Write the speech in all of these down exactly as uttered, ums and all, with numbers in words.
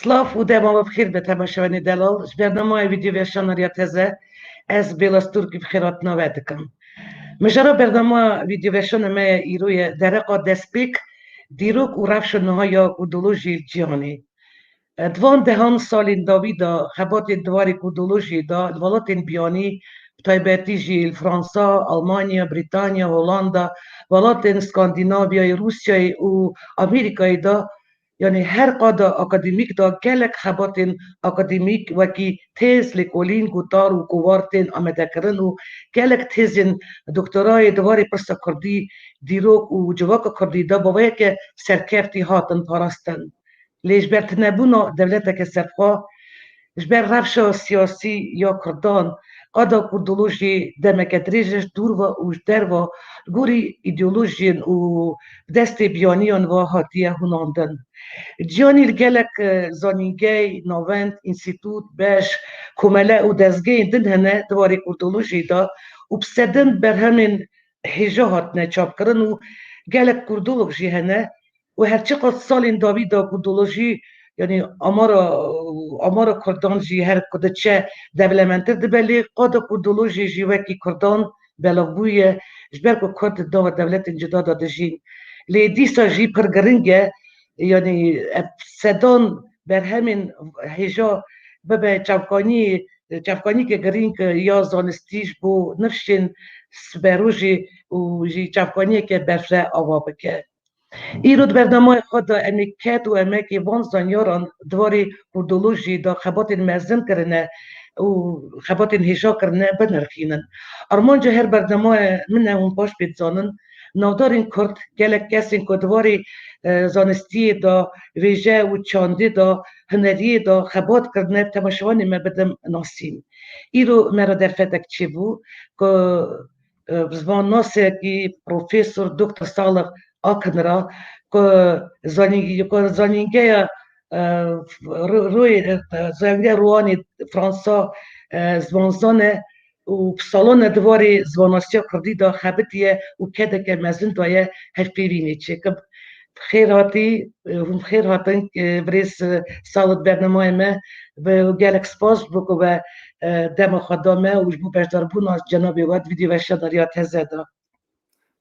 Silav û dema we bi xêr be temaşevanê delal. Ji bernamaya vîdyoveşana Riya Teze ez Bêla Stûrkî bi xêrhatina we dikim. Mijara bernama vîdyoveşana me ya îro ye dereqa destpêk, dîrok û rewşa niha ya kurdolojiyê li cîhanê. Di van dehan salên dawî de xebatên di warê kurdolojiyê de li welatên biyanî, bi taybetî jî li Fransa, Almanya, Brîtanya, Holanda, welatên Skandînavyayê, Rûsyayê û Amerîkayê de, yanî her qada akademîk de gelek xebatên akademîk wekî têz, lêkolîn, gotar û kovart tên amadekirin û gelek têzên doktorayê di warê pirsa kurdî, dîrok û civaka kurdî de bi vê yekê serkeftî hatin parastin. Lê ji ber tunebûna dewleteke serxwe, ji ber rewşa siyasî ya kurdan, qada kurdolojiyê demeke dirêj e ji dûr ve û ji derve li gorî îdeolojiyên û destê biyaniyan ve hatiye hûnandin. Cîhanî li gelek, e, zanîngeh, navend, înstîtût, beş, komele û dezgehên din hene di warê kurdolojiyê de û bi sedan berhemên hêja hatine çapkirin û gelek kurdolog jî hene û her çiqas salên dawî de kurdolojî, yanî amara, amara kurdan jî her ku diçe dewlementtir dibe, lê qada kurdolojiyê jî wekî kurdan belav bûye, ji ber ku kurd di nava dewletên cuda de dijîn. Lê dîsa jî pir giring e, yanî ev sedan berhemên hêja bibe çavkanî, çavkanîke girîng ya zanistî ji bo nifşên siberojê û jî çavkaniyeke berfireh ava bike. Îro di bernameyê xwe de em ê ked û emekê van zanyaran di warê kurdolojiyê de xebatên mezin kirine û xebatên hêja kirine binirxînin. Armanca her bernameyê min e, hûn baş pê dizanin, navdarên kurd, gelek kesên ku di warê, e, zanistiyê de, wêje û çandê de, huneriyê de xebat kirine, temaşevanê me bidim nasîn. Îro me re derfetek çêbû ku, e, zimannasekî Profesor Doktor Salih Akin re ku zanî-, ku zanîngeya, e, ro-, royê, e, zanîngeya Roanê Fransa, e, zimanzan e û bi salan e di warê zimanasiya kurdî de xebitiye û kedeke mezin daye hevpeyvînê çêkim. Bi xêr hatî, e, hûn bi xêr hatin, e, birêz, e, Salih, bernameyê me. Bi gelek spas ji bo ku we, e, dema xwe da me û ji bo beşdarbûna cenabê we di vîdyoveşana Riya Teze de.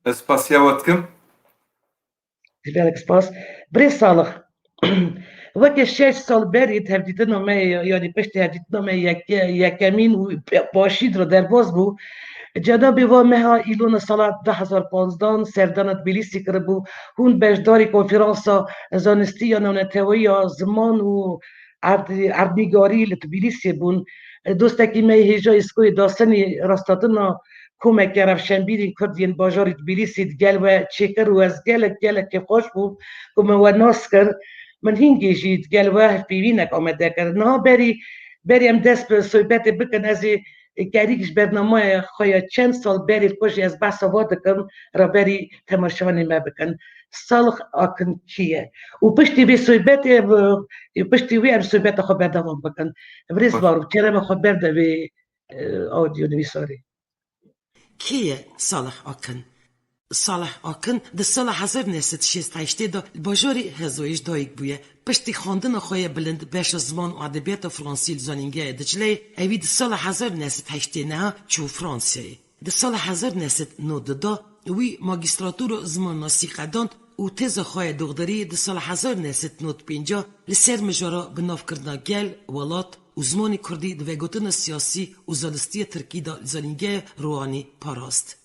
Ez spasiya we dikim. Gelek spas. Birêz Salih, weke şeş sal berî di hevdîtina me, yanî piştî hevdîtina me yeke-, yekemîn û pe-, başî di re derbas bû, cenabê we meha Îlona sala du hezar panzdan serdana Tbilîsî kiribû. Hûn beşdarî konferansa zanistî ya navneteweyî ya ziman û erd-, erdnîgarî li Tbilîsê bûn. Dostekî me yê hêja Îskoyê Dasinî rasthatina komeke rewşenbîrên kurd yên bajarê Tbilîsî digel we çêkir û ez gelek, gelek kêfxweş bûm ku min we nas kir. Min hîngê jî digel we hevpeyvînek amade kir. Niha berî, berî em dest bi sohbetê bikin, ez ê kerîk ji bernameyê xwe ya çend sal berî xwe jî ez behsa va dikim, raberî temaşevanê me bikin. Salih Akin kî ye? Û piştî vê sohbetê, e, piştî wê em sohbeta xwe berdewam bikin. Birêz Baş. Farûk, kerema xwe berde vê, e, audio nivîsarê. Kê ye Salih Akin? Salih Akin di sala hezar neh sed şêst heştê de li bajarê Hezoyê ji dayik bûye. Piştî xwendina xwe ya bilind beşa ziman û edebiyata fransî li Zanîngeha Dicleyê, ewî di sala hezar neh sed heştê neha çû Fransayê. Di sala hezar neh sed nod du de wî magîstratûra zimannasî qedand û têza xwe ya doktorî di sala hezar neh sed nod pênc li ser mijara binavkirina gel, welat û zimanê kurdî di vegotina siyasî û zanistiya tirkî de li Zanîngeha Roanê parast.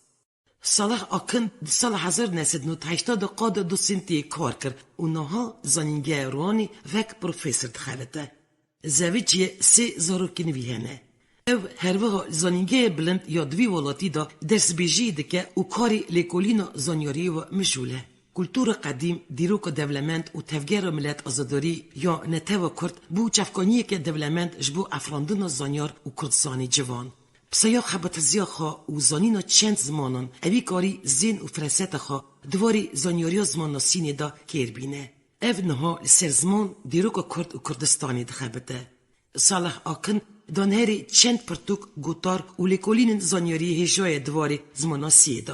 Salih Akin di sala hezar neh sed nod heştê de qada dosentiyê kar kir û niha Zanîngeha Roanê wek profesor dixebite. Zewicî ye, sê zarokên wî hene. Ew her wiha li Zanîngehê Bilind ya di vî welatî de dersbêjiyê dike û karê lêkolîna zanyariyê ve mijûl e. Kultura qedîm, dîroka dewlemend û tevgera milet azadarî ya netewa kurd bû çavkaniyeke dewlemend ji bo afirandina zanyar û kurdistanê ciwan. Bi saya xebatiziya xwe û zanîna çend zimanan, ewî karî zên û firaseta xwe di warê zanyariya zimannasînê de kêr bîne. Ev niha li ser ziman, dîroka kurd û Kurdistanê dixebite. Salih Akin danherê çend pirtûk, gotar û lêkolînên zanyariyê hêja ye di warê zimannasiyê de.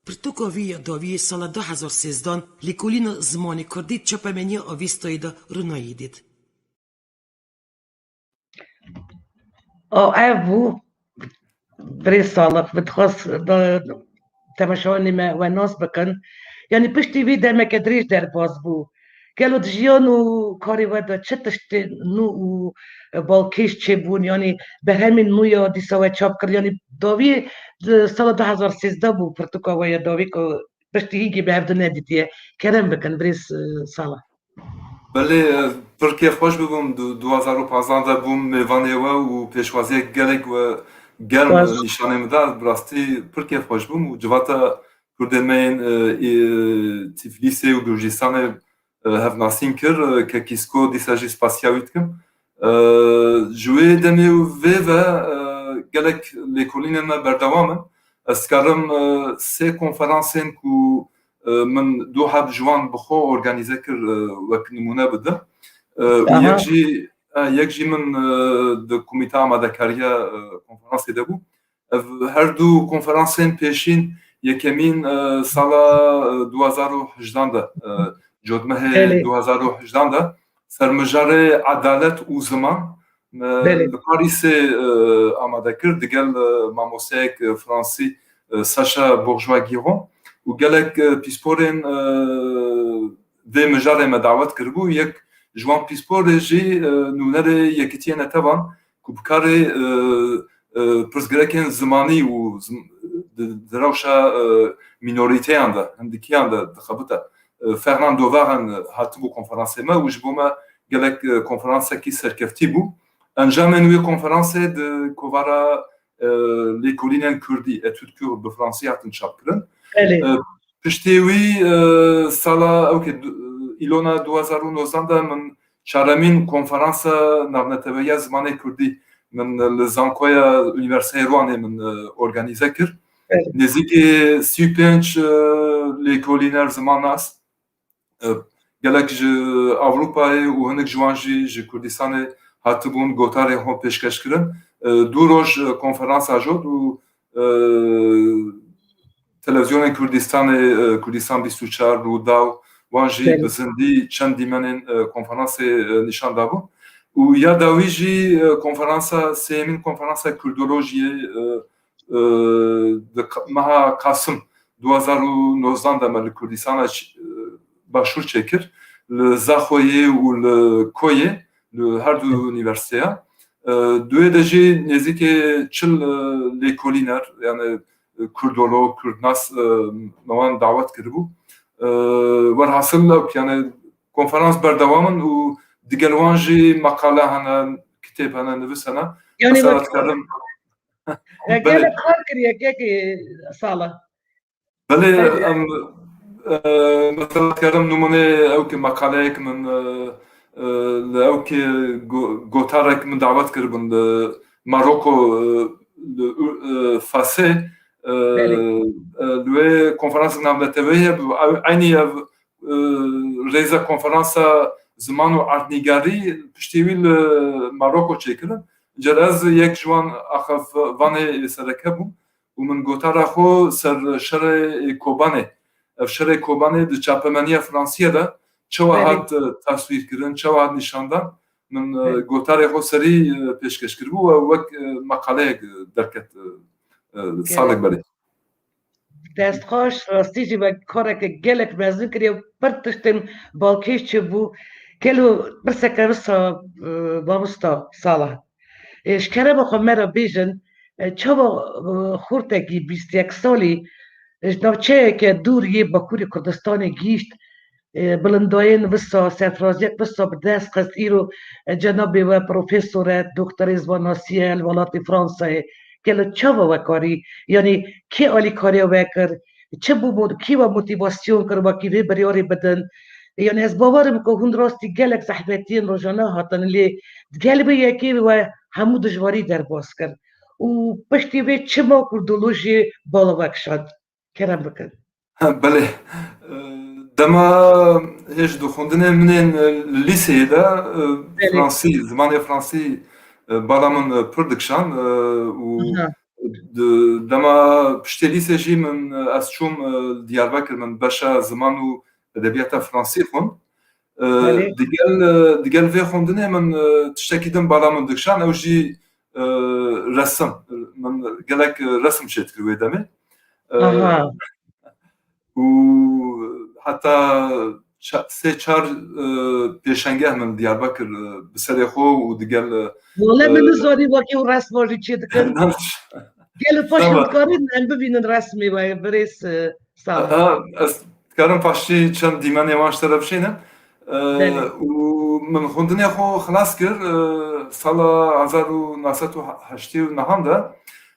Pirtûka wî ya dawî yê sala du hezar sêzdan Lêkolîna Zimanê Kurdî di Çapemeniya Avestayê de ronayî dît. O ev bû. Birêz Salih, bi dixwaz da temaşevanê me we nas bikin. Yanî piştî vî demeke dirêj derbas bû. Gelo di jiyan û karê we de çi tiştê nû û balkêş çêbûn? Yanî berhemên nû ya dîsa we çap kir? Yanî dawî di sala du hezar sêzdeh bû pirtûka we ya dawî ku piştî hîngî bi hev du nedîtiye. Kerem bikin, birêz, e, Salih. Belê, e, pir kêfxweş bibûm. Du-, du hezar û pazdeh de bûm mêvanê we û pêşwaziyek gelek we germ Baş. nîşanê min da. Bi rastî pir kêfxweş bûm û civata Kurdên me yên, e, e, Tiflîsê û Gurcistanê, e, hevnasîn kir. E, Kekîsko dîsa jî spasiya wî dikim. E, ji wê demê û vê ve, e, gelek lêkolînên me berdewam in. Ez dikarim, e, sê konferansên ku, e, min du heb ji wan bi xwe organîze kir, e, wek nimûne bidim. E, û Aha. yek jî, e, yek jî min, e, di komîta amadekariya, e, konferansê de bû. Ev her du konferansên pêşîn, yekemîn, e, sala, e, du hezar û hejdan de, e, cotmehê Belê. du hezar û hejdan de, ser mijarê edalet û ziman, e, Belê. li Parîsê, e, amade kir, digel, e, mamosteyek, e, Fransî, e, Sacha Bourgeois-Guiron û gelek, e, pîsporên, e, vê mijarê me dawet kiribû. Yek ji wan pîsporê jî, e, nûnerê Yekîtiyê Netevan ku bi karê, e, e, pirsgirêkên zimanî û zim-, di, di rewşa, e, mînorîteyan de, hindikiyan de dixebite. E, Fernando Vagen hatibû konferansê me û ji bo me gelek, e, konferansekî serkeftî bû. Encamên wê konferansê di kovara, e, lêkolînên kurdî, Études kurdes bi fransî, hatin çapkirin. Belê. E, piştî wî, e, sala, ewkê, du-, îlona du hezar û nozdan de min çaremîn konferansa navneteweya zimanê kurdî min li Zankoya Unîversîteya Rwanê min, e, organîze kir. Evet. Nêzîkî sî û pênc, e, lêkolîner, zimannas, e, gelek ji Ewropayê û hinek ji wan jî ji Kurdistanê hatibûn gotarê xwe pêşkeş kirin. E, du roj, e, konferansa jot û, e, Televizyonên Kurdistanê, e, Kurdistan bîst û çar, Rûdaw, wan jî Belê. bi zindî çend dîmenên, e, konferansê, e, nîşan dabûn. Û ya dawî jî, e, konferansa, sêyemîn konferansa Kurdolojiyê, e, e, di q-, meha Kasim du hezar û nozdan de me li Kurdistana ç-, e, Başûr çêkir. Li Zaxoyê û li Koyê, li her du Hı. unîversîteya. E, di wê de jî nêzîkê çil, e, lêkolîner, yani, e, kurdolog, kurdnas, e, me wan dawet kiribû. E, werhasil, ew, yani, konferans berdewam in û digel wan jî meqale hene, kitêb hene, nivîs hene. Yani, Mesela bak, dikarim e, Belê. gelek kar kiriye, kekê Salih. Belê, Belê. em, e, mesela dikarim nimûne ew ki meqaleyek min, e, e, li ew ki go-, gotarek min dawet kiribûn li Maroko, e, li Ur-, e, Fasê, e, Belê. e, li wê konferansek navneteweyî hebe, ew, eynî ev, e, rêza konferansa ziman û erdnîgarî piştî wî li Maroko çêkirin. Car ez yek ji wan axafvanê sereke bûm û min gotara xwe ser şerê Kobanê. Ev şerê Kobanê di çapemeniya Fransiyê de çawa Belê. hat, e, taswîr kirin, çawa hat nîşandan, min, e, Belê. gotarê xwe serî, e, pêşkeş kiribû û wek, e, meqaleyek, e, derket, e, e, Gelek. salek berê. Dest xweş, rastî jî we kareke gelek mezin kiriye û pir tiştên balkêş çêbû. Gelo pirseke wisa, e, mamosta Salih. E, ji kerema xwe me re bêjin, e, çawa, e, xortekî bîst yek salî, e, ji navçeyeke dûr yê Bakurê Kurdistanê gihîşt, e, bilindayên wisa, serfiraziyek wisa bi dest xist, îro, e, cenabê we profesor e, doktorê zimanasiyê ye li welatê Fransayê. Gelo çawa we karî? Yanî kê alîkariya we kir? Çi bû mo-, kî we motîvasyon kir wekî vê biryarê bidin? Yanî ez bawer im ku hûn rastî gelek zehmetiyên rojane hatin, lê digel vê yekê we hemû dijwarî derbas kir. Û piştî vê çima kurdolojiyê bala we kişand? Kerem bikin. Ha, belê. E, dema hêj di xwendinê min ên, e, li lîseyê de, e, Belê. Fransî, zimanê Fransî, e, bala min, e, pir dikişan, e, û Aha. di, dema piştê lîsê jî min, e, ez çûm, e, Diyarbekir, min beşa ziman û edebiyata Fransî xwend. E, Belê. digel, e, digel vê xwendinê min, e, tiştekî din bala min dikişan, ew jî e, resim. Min gelek, e, resim çêdikir wê demê. E, Aha. û heta ça-, sê çar, e, pêşengeh min Diyarbekir, e, bi serê xwe û digel, e, Wele min e, nizanî wekî ew resma jî çêdikin. Gelê paş Tamam. Em dikarin em bibînin resmê we, birêz, e, Sağ ol. Ha, ez dikarim paştî çend dîmenê wan ji te re bişênim. E, Belê. Û min xwendinê xwe xilas kir, e, sala hezar û neh sed û heştê û nehan de. Û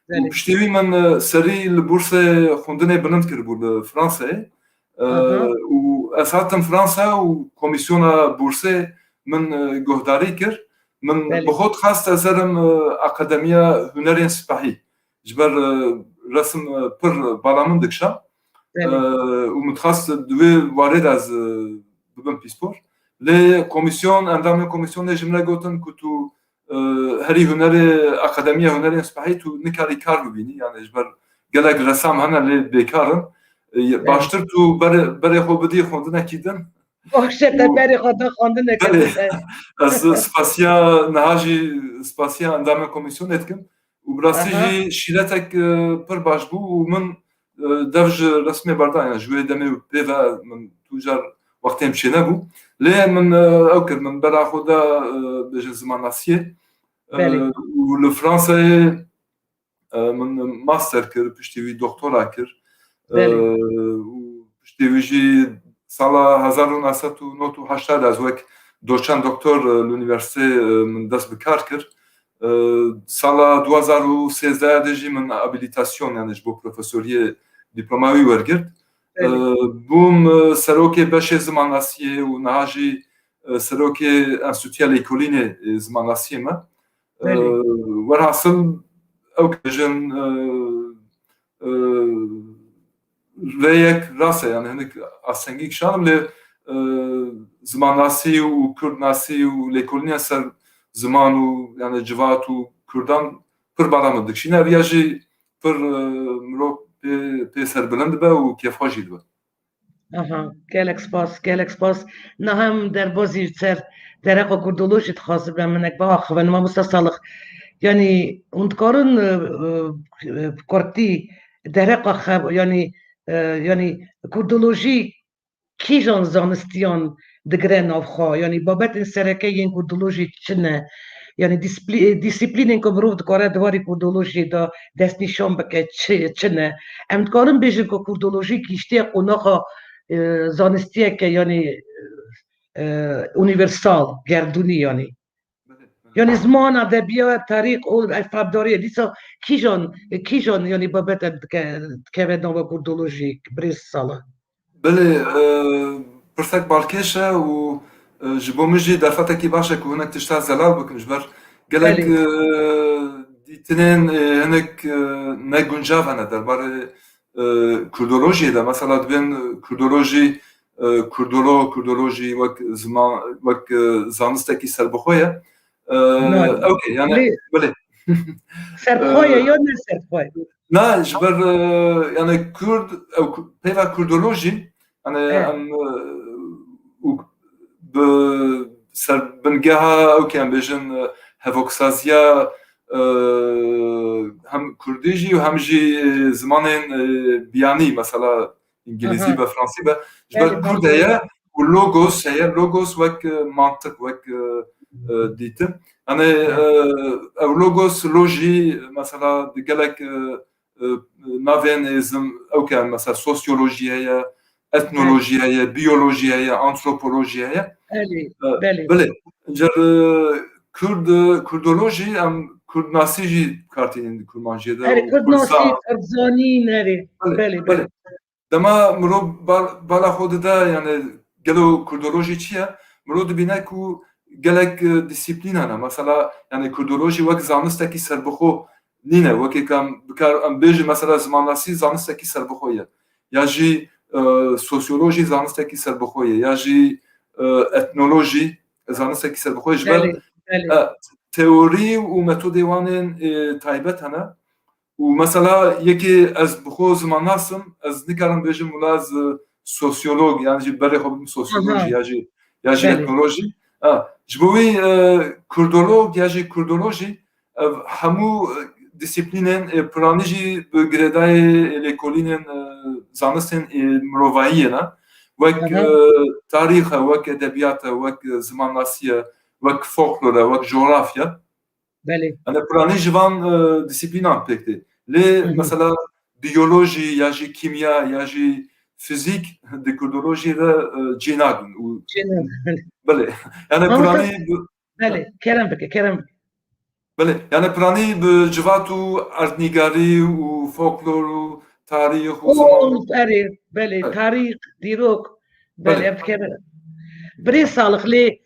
Belê. Piştî wî min, e, serî li bursê xwendinê bilind kiribû li Fransayê. E, Aha. Û ez hatim Fransa û komîsyona bursê min, e, guhdarî kir. Min Belê. Bi xwe dixwest ez herim, e, Akademiya Hunerên Spehî. Ji ber, e, resim, e, pir bala min dikişa. Belê. E, û min dixwest di wê warê de ez, e, bibim pîspor. Lê komîsyon, endamên komîsyonê ji min re gotin ku tu, e, herî hunerê, Akademiya Hunerên Spehî tu nikarî kar bibînî. Yani ji ber gelek resam hene lê bêkar in. E, Belê. Baştir tu berê, berê xwe bidî xwendinekî din. Baş e, te Û berê xwe da xwendineke Belê. Din, e. Ez spasiya niha jî spasiya endamên komîsyonê dikim. Û bi rastî Aha. Jî şîretek, e, pir baş bû û min, e, dev ji resmê berda, yani ji wê demê û pê ve min tu car wextê min çênebû. Lê min, e, ew kir, min bela xwe da, e, bêjin zimannasiyê. E, Belê. Û li Fransayê, e, min master kir, piştî wî doktora kir. E, Belê. Û piştî wî jî sala hezar û neh sed û nod û heştê de ez wek doçent doktor, e, li unîversîteyê, e, min dest bi kar kir. E, sala du hezar û sêzdeh de jî min abilitasyon, yani ji bo profesoriyê dîploma wî wergirt. E, Belê. Bûm, e, serokê beşê zimannasiyê û niha jî, e, serokê Enstîtuya Lêkolînê, e, zimannasiyê me. E, Belê. Werhasil ew bêjin, e, e, rêyek rast e, yani hinek astengî kişandim lê, e, zimannasî û kurdnasî û lêkolîniya ser ziman û yani civat û kurdan pir bala min dikişîne. Ev ya jî pir, e, mirov pê, pê serbilind dibe û kêfxweş jî dibe. Aha, gelek spas, gelek spas. Niha em derbazî ser dereqa kurdolojî dixwazim em hinek biaxivin. Mamoste Salix, yanî hûn dikarin, e, e, e, bi kurtî dereqa xeb-, yanî, e, yanî kurdolojî kîjan zanistiyan digire nav xwe? Yanî babetên sereke yên kurdolojî çi ne? Yanî dîsipli-, dîsîplînên ku mirov dikare di warê kurdolojiyê de destnîşan bike çi, çi ne? Em dikarin bêjin ku kurdolojî gihîştiye qonaxa, e, zanistiyeke, yanî, e, unîversal, gerdûnî yanî. Belê, belê. Yanî ziman, edebiyat, tarîx û alfabdariyê dîsa kîjan, kîjan yanî babete dike-, dikeve nava kurdolojî, birêz Salih? Belê, e, pirsek balkêş e û, e, ji bo min jî derfetekî baş e ku hinek tişta zelal bikim, ji ber gelek, Belê. E, dîtinên, e, hinek, e, neguncav hene derbarê, e, kurdolojiyê de. Mesela dibên, e, kurdolojî, e, kurdolo-, kurdolojî wek ziman, wek, e, zanistekî serbixwe ye. E, Na, okey, yani, lê belê. Serbixwe ye E, ya ne serbixwe? Na, ji ber, e, yani Kurd, ew ku-, peyva kurdolojî, yani He. Em, e, û bi ser bingeha, ew ke em bêjin, e, hevoksaziya, e, hem kurdî jî û hem jî, e, zimanên, e, biyanî, mesela îngilîzî Aha. be, fransî be. Ji ber Belê, kurd belê. Heye û logos heye. Logos wek, e, mantiq, wek, e, e, dîtin. Yani, Hı. E, ew logos, lojî, mesela di gelek, e, e, navên êzim, ew ke mesela sosyolojî heye, etnolojî heye, biyolojî heye, antropolojî heye. Belê, E, belê. Belê. Car, e, Kurd, e, kurdolojî, em kurdnasî jî kartînin di kurmanciyê de. Erê, û kurdnasî, kurdzan. Kurdzanî, nerê. Belê, belê, belê. Belê. Dema mirov bal-, bala xwe dide, yani gelo kurdolojî çi ye? Mirov dibîne ku gelek, e, disiplîn hene. Mesela, yani kurdolojî wek zanistekî serbixwe nîne. Wekî ku em bikar, em bêjin mesela zimannasî zanistekî serbixwe ye. Ya jî, e, sosyolojî zanistekî serbixwe ye. Ya jî, e, etnolojî zanistekî serbixwe ye. Ji ber, Belê, belê. E, teorî û metodê wan ên, e, taybet hene. Û mesela yekê ez bi xwe zimannas im, ez nikarim bêjim wila ez, e, sosyolog, yani jî berê xwe bidim sosyolojî Aha. ya jî, ya jî Belê. Etnolojî. Ha, ji bo wî, e, kurdolog ya jî kurdolojî, Ev hemû, e, disiplînên, e, piranî jî bi girêdayê, e, lêkolînên, e, zanistên, e, mirovahiyê ne. Wek, Hı hı. e, tarîx e, wek edebiyat e, wek, e, zimannasî ye, wek folklor e, wek coğrafya. Belê. Yani piranî ji van, e, disiplînan pêk tê. Lê Hı hı. mesela biyolojî ya jî kîmya ya jî fizîk di kurdolojiyê de, e, cî nagin. Û Cî nagin. Belê. Yani Ama piranî sen- bi- Belê, kerem bike, kerem bike. Belê. Yani piranî bi civat û erdnîgarî û folklor û tarîx û Û zaman û erê, belê, Evet. tarîx, dîrok, belê, Belê. ev dikeve. Birê Salix lê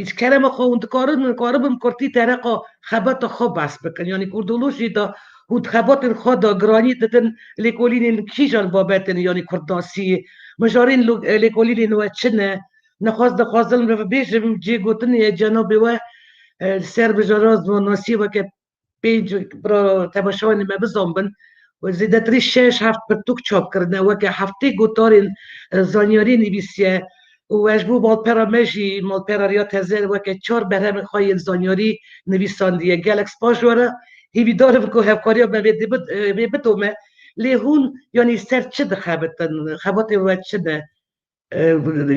ji kerema xwe hûn dikarin, karibim kurtî tereqa xebata xwe behs bikin. Yanî kurdolojî de hûn di xebatên xwe de giranî didin lêkolînên kîjan babetên, yanî kurdnasî, mijarên lo-, lêkolînên we çi ne? Nexwaz dixwazim ve bêjim, cê gotinê ye cenabê we, e, ser bijara zimannasî weke pênc bira temaşevanê me bizanbin. Û zêdetirî şeş heft pirtûk çap kirine, weke heftê gotarên, e, zanyarî nivîsiye. Û we ji bo malpera me jî, malpera Riya Teze weke çar berhemên xwe yên zanyarî nivîsandiye. Gelek spas ji we re. Hêvîdar im ku hevkariya me vê dê bid-, e, vê bidome. Lê hûn, yanî ser çi dixebitin? Xebatê we çi ne? E,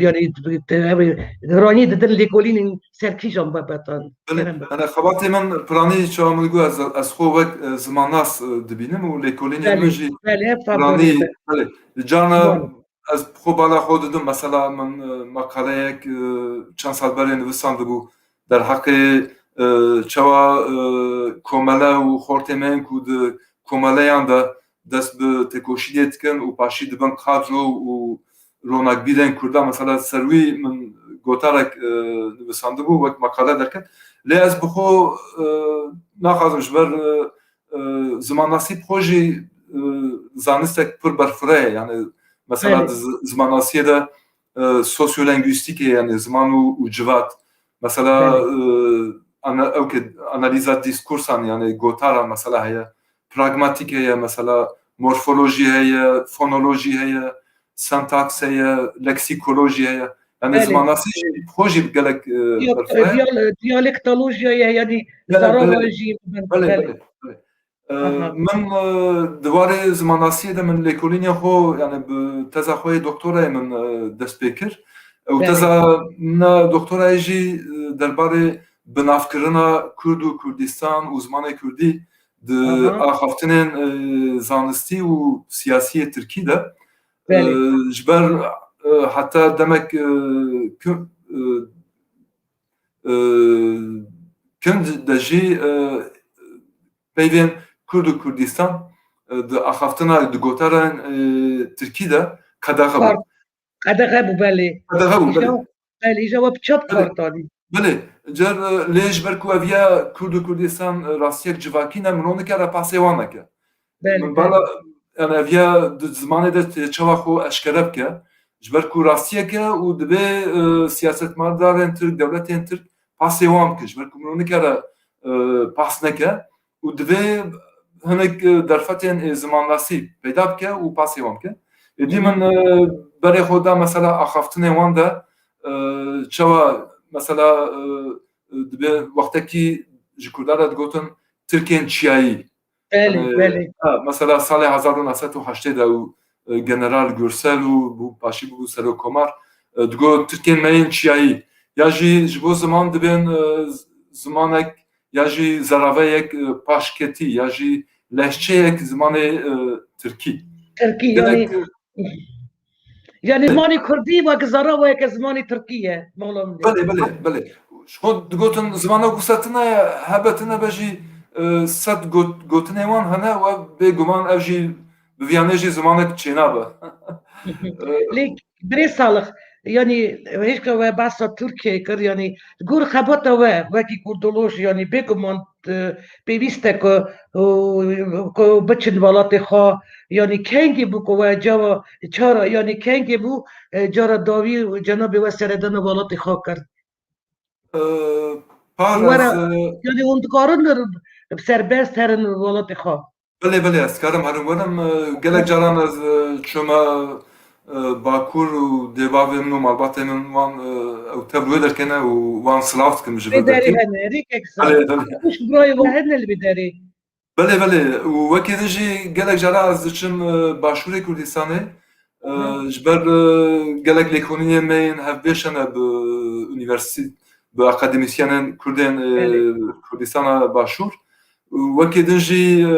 yanî, te-, ev, giranî didin lêkolînên ser kîjan babetan? Belê. Kerem bike. Ana xebatê min piranî çawa min got, ez, ez xwe wek, e, zimannas, e, dibînim û lêkolînên min Belê, jî belê, ev tam piranî, piranî. Belê. Carna Belê. ez xwe bala xwe didim, mesela min, e, meqaleyek, e, çend sal berê nivisandibû derheqê, e, çawa, e, komele û xortê me yên ku di komeleyan de dest bi têkoşînê dikin û paşî dibin kadro û ronakbîrên Kurdan. Mesela ser wî min gotarek, e, nivisandibû, wek meqale derket. Lê ez bi xwe, e, naxwazim ji ber, e, e, zimannasî bi xwe jî, e, zanistek pir berfireh ye. Yani mesela Belê. di zi-, zimannasiyê de, e, sosyolengwîstîk heye, yani ziman û, û civat. Mesela, Belê. e, ana-, ew ke analîza dîskursan, yani gotaran mesela heye, pragmatîk heye, mesela morfolojî heye, fonolojî heye, sentaks heye, leksîkolojî heye. Yani Belê. zimannasî jî, xwe jî gelek, e, Diya-, berfireh e. diyal-, diyalektolojî heye, yani Belê, zara belê. jî, Belê, belê. belê, belê. E, Aha. min, e, di warê zimannasiyê de min lêkolînê xwe, yani bi teza xwe yê doktorayê min, e, dest pê kir. Ew Belê. teza min a doktorayê jî, e, derbarê binavkirina Kurd û Kurdistan û zimanê Kurdî di Aha. axaftinên, e, zanistî û siyasî yê Tirkî de. Belê. E, ji ber, e, heta demek, e, ku-, e, e, kin de jî, e, peyvên Kurd û Kurdistan, e, di axaftina, di gotaran, e, Tirkî de qedexe bû. Qedexe bû, belê. Qedexe bû, belê. Îja, belê, îja we bi çap Belê. kar tanî. Belê. Car, e, lê ji ber ku ev ya Kurd û Kurdistan, e, rastiyek civakî ne, min nikare pasê wan neke. Belê, Min belê. bala, yani ev ya di zimanê de tê çawa xwe eşkere bike. Ji ber ku rastiyek e û divê, e, siyasetmedarên Tirk, dewletên Tirk pasê wan bikin. Ji ber ku min nikare, e, pas neke û divê hinek, e, derfetên, e, zimannasî peyda bike û pasê wan bike. Êdî Hı hı. min, e, berê xwe da mesela axaftinê wan de, e, çawa mesela, e, e, dibe wextekî ji Kurdan re digotin Tirkên çiyayî. Belê, Yani, belê. ha, mesela salê hezar û neh sed û heştê de û, e, General Gürsel û bû paşî bû serokkomar, e, digot Tirkên me yên çiyayî. Ya jî ji bo ziman dibên, e, z-, zimanek ya jî zeraveyek, e, paşketî ya jî lehçeyek zimanê, e, tirkî. Tirkî, Gelek, yani, e, Yani Belê. zimanê kurdî wek zara weke zimanê tirkî ye, mala min. Belê, belê, belê. Ji xwe digotin zimana ku se tune ye, hebe tune be jî, e, sed got-, gotinê wan hene we bêguman ev jî bi viyanê jî zimanek çênabe. E, Lê birê Salix, yanî hêjka we behsa Tirkiyeyê kir, yanî li gor xebata we wekî kurdoloj, yanî bêguman e, pêwîst e ku, ku biçin welatê xwe, yanî kengê bû ku we cara, çara, yanî kengê bû, e, cara dawî cenabê we seredana welatê xwe kir? E, par Were, ez, e, yanî hûn dikarin serbest herin welatê xwe? Belê, belê, ez dikarim herim werim. E, gelek caran ez, e, çûme e, Bakur û dêbavê min û malbatê min wan, e, ew tev wê derkene û wan silav dikim ji vê derê. Vê derê hene, rîkek sar. Belê, belê. Kuş birayê we hene li vê derê. Belê, belê. Û wekî din jî gelek cara ez diçim, e, Başûrê Kurdistanê. E, Hı. Ji ber, e, gelek lêkolînê me yên hevpêş hene bi unîversî-, bi akademîsyenên Kurdên, e, Belê. Kurdistana Başûr. Û wekî din jî, e,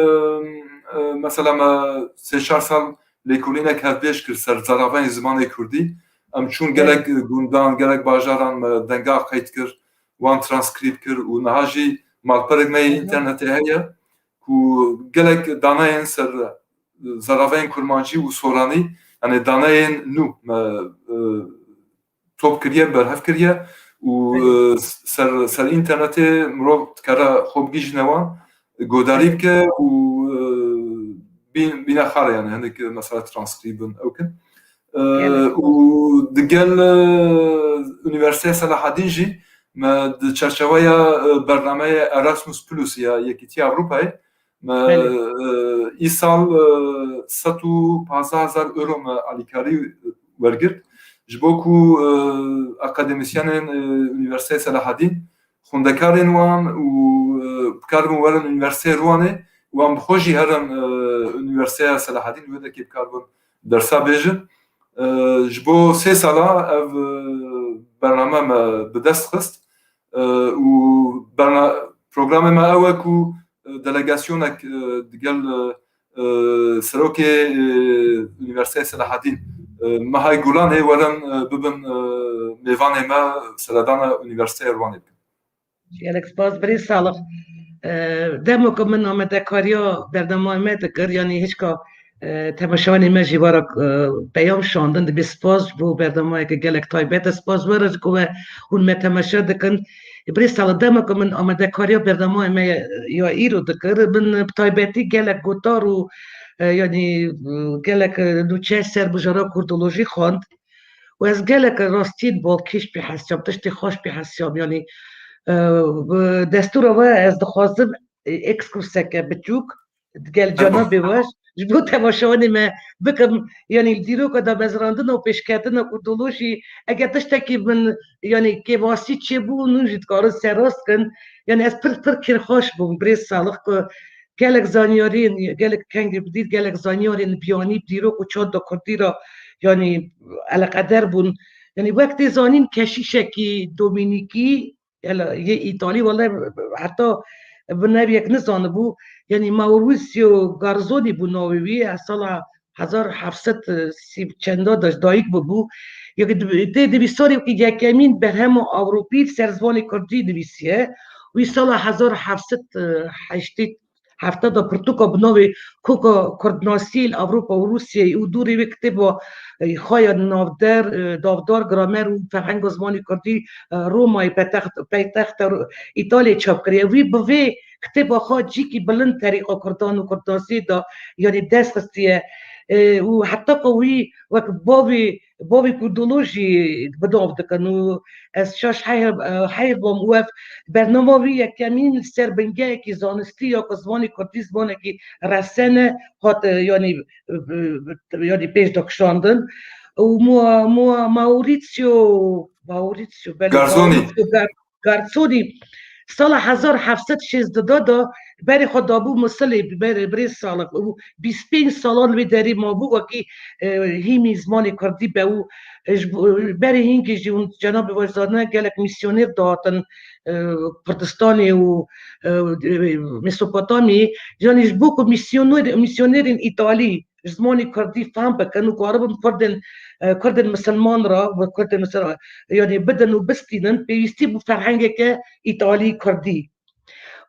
e, mesela me sê çar sal lêkolînek hevpêş kir ser zaravayên zimanê Kurdî. Em çûn Belê. Gelek gundan, gelek bajaran me denga qeyd kir, wan transkrîb kir û niha jî malperek me yê Hı hı. Înternetê heye ku gelek daneyên ser, e, zaravayên kurmancî û soranî, yani daneyên nû me, e, top kiriye, berhev kiriye û, Belê. E, ser, ser înternetê mirov dikare xwe bigihîjîne wan, godarî Belê. Bike û, e, bîn-, bîne xare, yani hinek mesela transkrîbin ew kin. E, Belê. Û digel, e, Unîversîteya Selahedîn jî me di çerçeveya, e, bernameyê Erasmus Plus ya Yekîtiya Ewropayê me, Belê. E, îsal, e, sed û pazdeh hezar euro me alîkarî wergirt. Ji bo ku, e, akademîsyenên, e, Unîversîteya Selahedîn, xwendekarên wan û, e, bikaribin werin Unîversîteya Rûwanê, wan bi xwe jî herin, e, Unîversîteya Selahedîn, wê derkê bikaribin dersa bêjin. E, ji bo sê sala ev, e, bername me bi dest xist. E, û berna-, programê me ew e ku, e, delegasyonek, e, digel, e, e, serokê, e, Unîversîteya Selahedîn, e, Mehay Gulanê werin, e, bibin, e, mêvanê me seredana Unîversîteya Rûwanê bikin. Gelek spas birêz Salih. E, dema ku min amadekariya bernameyê me dikir, yanî hişka, e, temaşevanê me jî wara, e, peyam şandin, dibê spas ji bo bernameyeke gelek taybet e. Spas we re ji ku we hûn me temaşe dikin. Birêz Salih, dema ku min amadekariya bernameyê me ya îro dikir, min bi taybetî gelek gotar û, e, yanî, e, gelek, e, nûçe ser mijara kurdolojî xwend. Û ez gelek rastiyên balkêş pê hesiyam, tiştê xweş pê hesiyam. Yanî, e, bi destûra we ez dixwazim, e, ekskurseke biçûk digel Erbû. Cenabê we ji bo temaşevanê me bikim. Yanî li dîroka damezrandina û pêşketina kurdolojî, eger tiştekî min, yanî kêmasî çêbû, hûn jî dikarin serrast kin. Yanî ez pir, pir kêfxweş bûm, birêz Salih, ku gelek zanyariyên, gelek kengê bi dîr, gelek zanyariyên biyanî bi dîrok û çanda kurdî re, yanî eleqeder bûn. Yanî wek tê zanîn keşîşekî Domînîkî, yê Îtalî, wele heta bi neviyek nizanibû, yanî Maurizio Garzoni bû navê wî, sala hezar heft sed sî çenda de ji dayik bûbû. Yekî di-, tê nivîsarê wekî yekemîn berhema Ewropî li ser zimanê Kurdî nivîsiye. Wî sala hezar heft sed heştê hefta de pirtûka bi navê Koka Kurdnasî li Ewropa û Rûsyayê û dûrê wê kitêba, e, xwe ya navder, e, navdar, gramer û ferhenga zimanê Kurdî, e, Romayê paytext-, paytexta Îtalyayê çap kiriye. Wî bi vê kitêba xwe cîkî bilind terîqa Kurdan û Kurdnasiyê de, yanî dest xistiye. E, û heta ku wî wek bavê, bavê kurdolojî bi nav dikin û ez şaş heyr, heyr bûm û ev bernama wî yekemîn li ser bingehekî zanistî ya ku zimanê kurdî zimanekî resen e, hat, e, yanî, e, e, yanî pêş de kişandin. Û Mua-, Mua-, Maurizio, Maurizio, belê, Garzoni. Maurizio Gar-, Garzoni sala hezar heft sed şêzdeh de berê xwe dabû Misilê, berê, birêz Salih, û bîst pênc salan wê derê mabû wekî, e, hîmî zimanê kurdî be û, e, ji bo, berê hînkê jî hûn cenabê we zanine gelek mîsyoner dihatin, e, Kurdistanê û, e, Mesopotamyê. Yanî ji bo ku mîsyoner-, mîsyonerên Îtalî ji zimanê kurdî fehm bikin û karibin kurdên, e, kurdên misilman re, bi kurdên misil-, yanî bidin û bistînin, pêwîstî bû ferhengeke Îtalî kurdî.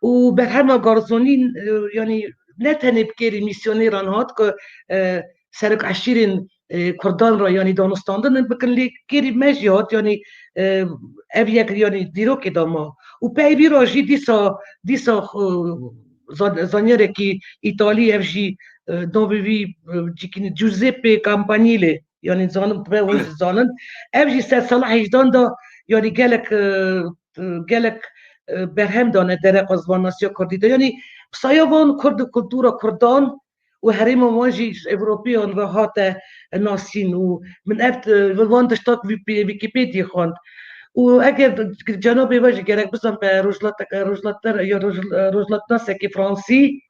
Û berhema Garzonî, e, yanî ne tenê bi kêrî mîsyoneran hat ku, e, serok eşîrên, e, kurdan re yanî danûstandin bikin, lê kêrî me jî hat, yanî, e, ev yek yanî dîrokê de ma. Û pey vî re jî dîsa, dîsa, e, zan-, zanyarekî Îtalî, ev jî, e, navê wî, e, cîkî ne, Giuseppe Campanile, yanî zanim be hûn jî zanin. Ev jî ser sala hejdan de, yanî gelek, e, e, gelek, e, berhem dane dereqa zimanasîya kurdî de. Yanî bi saya van kurd û kultura kurdan û herêma wan jî ji Ewropiyan ve hate nasîn û min ev, e, van tiştak Wîkipedyayê xwend. Û eger cenabê we jî gerek bizan be rojhilateke, rojhilatler ya roj-, rojhilatnasekî Fransî,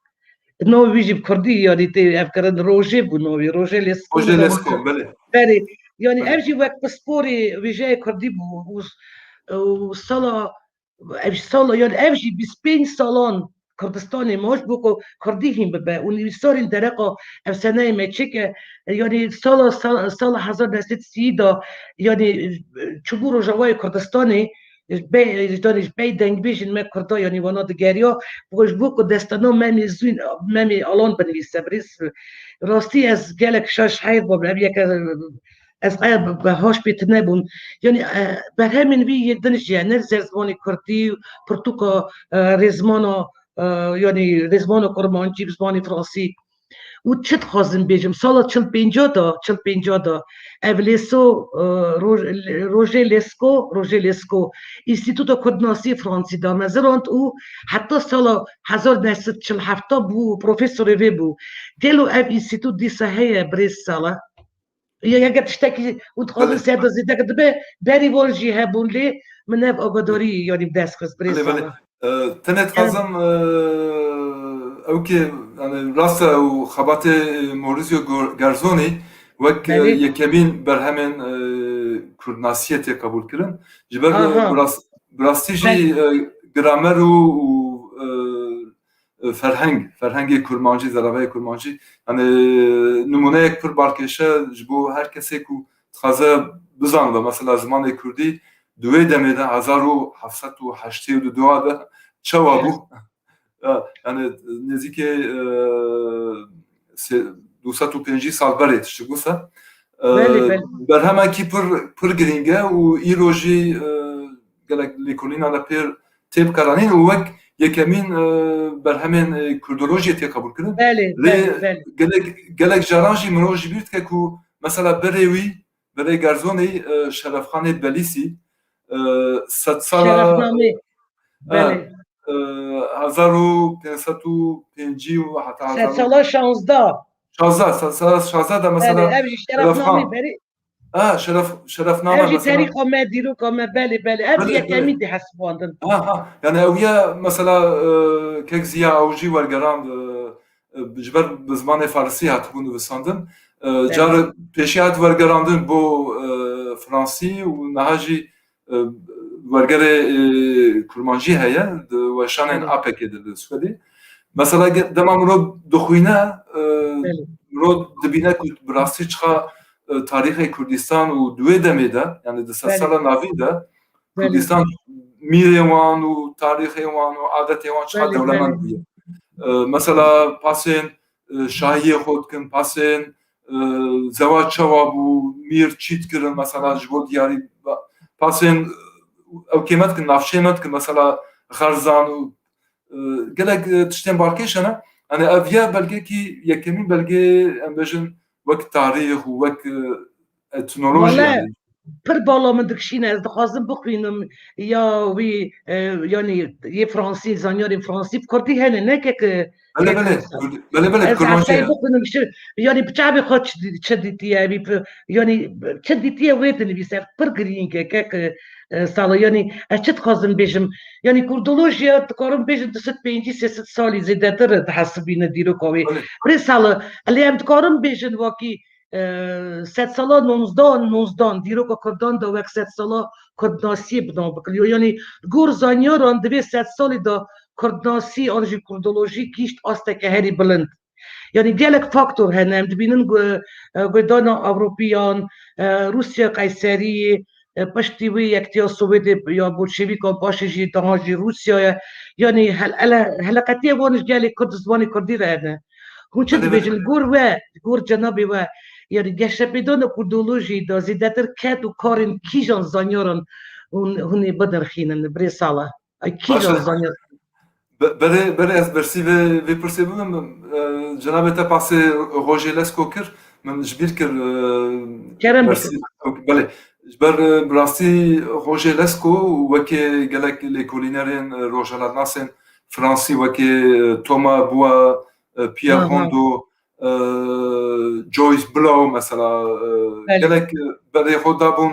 navê wî jî bi kurdî, yanî tê ev kirin, Roger bû navê, Roger Lescot. Roger Lescot, belê. Belê. Yanî ev jî wek pisporê wêjeyê kurdî bû û, û sala, ev jî sala, yanî ev jî bîst pênc salan Kurdistanê maş bû ku kurdî hîn bibe û nivîsarên dereqa efsaneyê me çêke, yanî sala, sal-, sala hezar neh sed sî de, yanî çûbû Rojavayê Kurdistanê, be-, ji danê ji pey dengbêjên me Kurda, yanî wana digeriya, ji bo ku destana Memê Zûn, Memê Alan binivîse, birêz. Rastî ez gelek şaş heyr bûm, ev yeke ez qe bi, bi haş pê tune bûm. Yanî, e, berhemên wî yê din jî hene, li ser zimanê Kurdî, pirtûka, e, rêzmana, e, yanî rêzmana Kurmancî bi zimanê Fransî. Û çi dixwazim bêjim, sala çil pênca de, çil pênca de, ev Lêso, e, Roj-, Roger Lescot, Roger Lescot, Înstîtuta Kurdnasî Fransî damezirand û heta sala hezar neh sed çil heft bû, profesorê vê bû. Gelo ev înstîtût dîsa heye, birêz Sala? Ya, ya, eger tiştekî hûn dixwazin Belê. ser de zêde dibe, berî wan jî hebûn lê min ev agadarî, yanî bi dest xist, birêz Belê, belê. Sala. E, tenê dixwazim, e, ew ki, yani, rast e, ew xebatê Maurizio Gor-, Gerzonî wek, e, Belê. yekemîn berhemên, e, kurdnasiyê tê qebûl kirin. Ji ber, e, Aha. bi rast-, bi rastî jî, Belê. e, gramer û, û, e, e, ferheng, ferhengê kurmancî, zeraveyê kurmancî, yani, nimûneyek pir balkêş e ji bo her kesê ku dixwaze bizanibe, mesela zimanê kurdî di wê demê de, hezar û heft sed û heştê û du de çawa bû? Ya, yani, nêzîkê, e, sê-, du sed û pêncî sal berê tiştî bû se. E, Belê, belê. berhemekî pir, pir girîng e û îro jî, e, gelek lêkolîna de pêr tê bikaranîn û wek yekemîn, e, berhemên, e, kurdolojiyê tê qebûl kirin. Belê, Lê belê, belê. gelek, gelek caran jî mirov ji bîr dike ku mesela berê wî, berê Gerzonî, e, Şerefxanê Belîsî, e, sedsala Şerefnamê. E, Belê. e, hezar û pênc sed û pêncî û heta hezar û Sedsala şazdeh. şazdeh, sedsala şazdeh de mesela Belê, ev jî Şerefxan. Şerefnamê berî. Ha, şeref, şerefname Ev jî mesela. Terîxa me, dîroka me, belê, belê. Ev Belê, yekemî belê. dê hesibandin. Ha, ha. Yani ew ya mesela, e, kek Ziya ew jî wergerand, e, e, ji ber bi zimanê farisî hatibû nivisandin. E, Belê. car pêşî hat wergerandin bo, e, fransî û niha jî, e, wergerê, e, kurmancî heye di weşanên Belê. A P K'ê de li Swedê. Mesela ge-, dema mirov dixwîne, e, Belê. mirov dibîne ku bi rastî çiqa, e, tarîxê Kurdistan û di wê demê de, yani di Belê. sedsala navîn de, Belê. Kurdistan mîrê wan û tarîxê wan û adetê wan çiqa Belê, dewlemend belê. bûye. E, mesela pasên, e, şahiyê xwe dikin, pasên, e, zewac çawa bû, mîr çî dikirin, mesela ji bo diyarî ba-, pasên, e, ew kê me dikin, navçeyê me dikin, mesela xerzan û, e, gelek, e, tiştên balkêş hene. Yani ev ya belgekî yekemîn belgê, em bêjin, wek tarîx û wek, e, etnoloji Wele, yani. pir bala min dikişîne, ez dixwazim bixwînim ya wî, e, yanî yê fransî, zanyarên fransî bi kurdî hene, ne kek, e, Belê, kek belê. Kurd-, belê, belê, Ez kurmancî hesteyê ye. bixwînim, şi-, yanî bi çavê xwe çi dî-, çi dîtiye, wî bi-, yanî çi dîtiye wê dinivîse, pir girîng e, kek, e, e, Sala, yanî ez çi dixwazim bêjim? Yanî kurdolojiya, dikarim bêjim, du sed pêncî, sê sed salî zêdetir dihesibîne dîroka wê. Belê. Birê Sala, lê em dikarin bêjin wakî, e, sedsala nonzdan, nonzdan, dîroka Kurdan de wek sedsala Kurdnasiyê bi nav bikiriyo. Yanî li gor zanyaran divê sed salî de Kurdnasî an jî kurdolojî gihîşt asteke herî bilind. Yanî gelek faktor hene. Em dibînin gu-, e, guhdana Ewropiyan, e, Rûsya Qeyserî, e, piştî wê yektiya Sowêtê ya Bolşevîkan, paşê jî daha jî Rûsya ye. Yanî hel-, ele-, heleqetiye wan ji gelê Kurd, zimanê Kurdî re hene. Hûn çi Belê, belê. dibêjin? Li gor we, li gor cenabê we, yanî geşepêdana kurdolojiyê de zêdetir ked û karên kîjan zanyaran hûn, hûn ê bidirxînin, birê Sala? Ay, Baş kîjan e. zanyar? Be-, berê, berê ez bersî vê, vê pirsê bibim, e, cenabê te pasê Roger Lesko kir, min ji bîr kir, e, Kerem bersî, bikin. Belê. Ji ber, e, bi rastî Roger Lesko wekê gelek lêkolînerên, e, rojhelatnasên fransî wekê, e, Thomas Bois, e, Pierre Aha. Rondeau, e, Joyce Blow mesela, e, Belê. gelek berê xwe dabûn,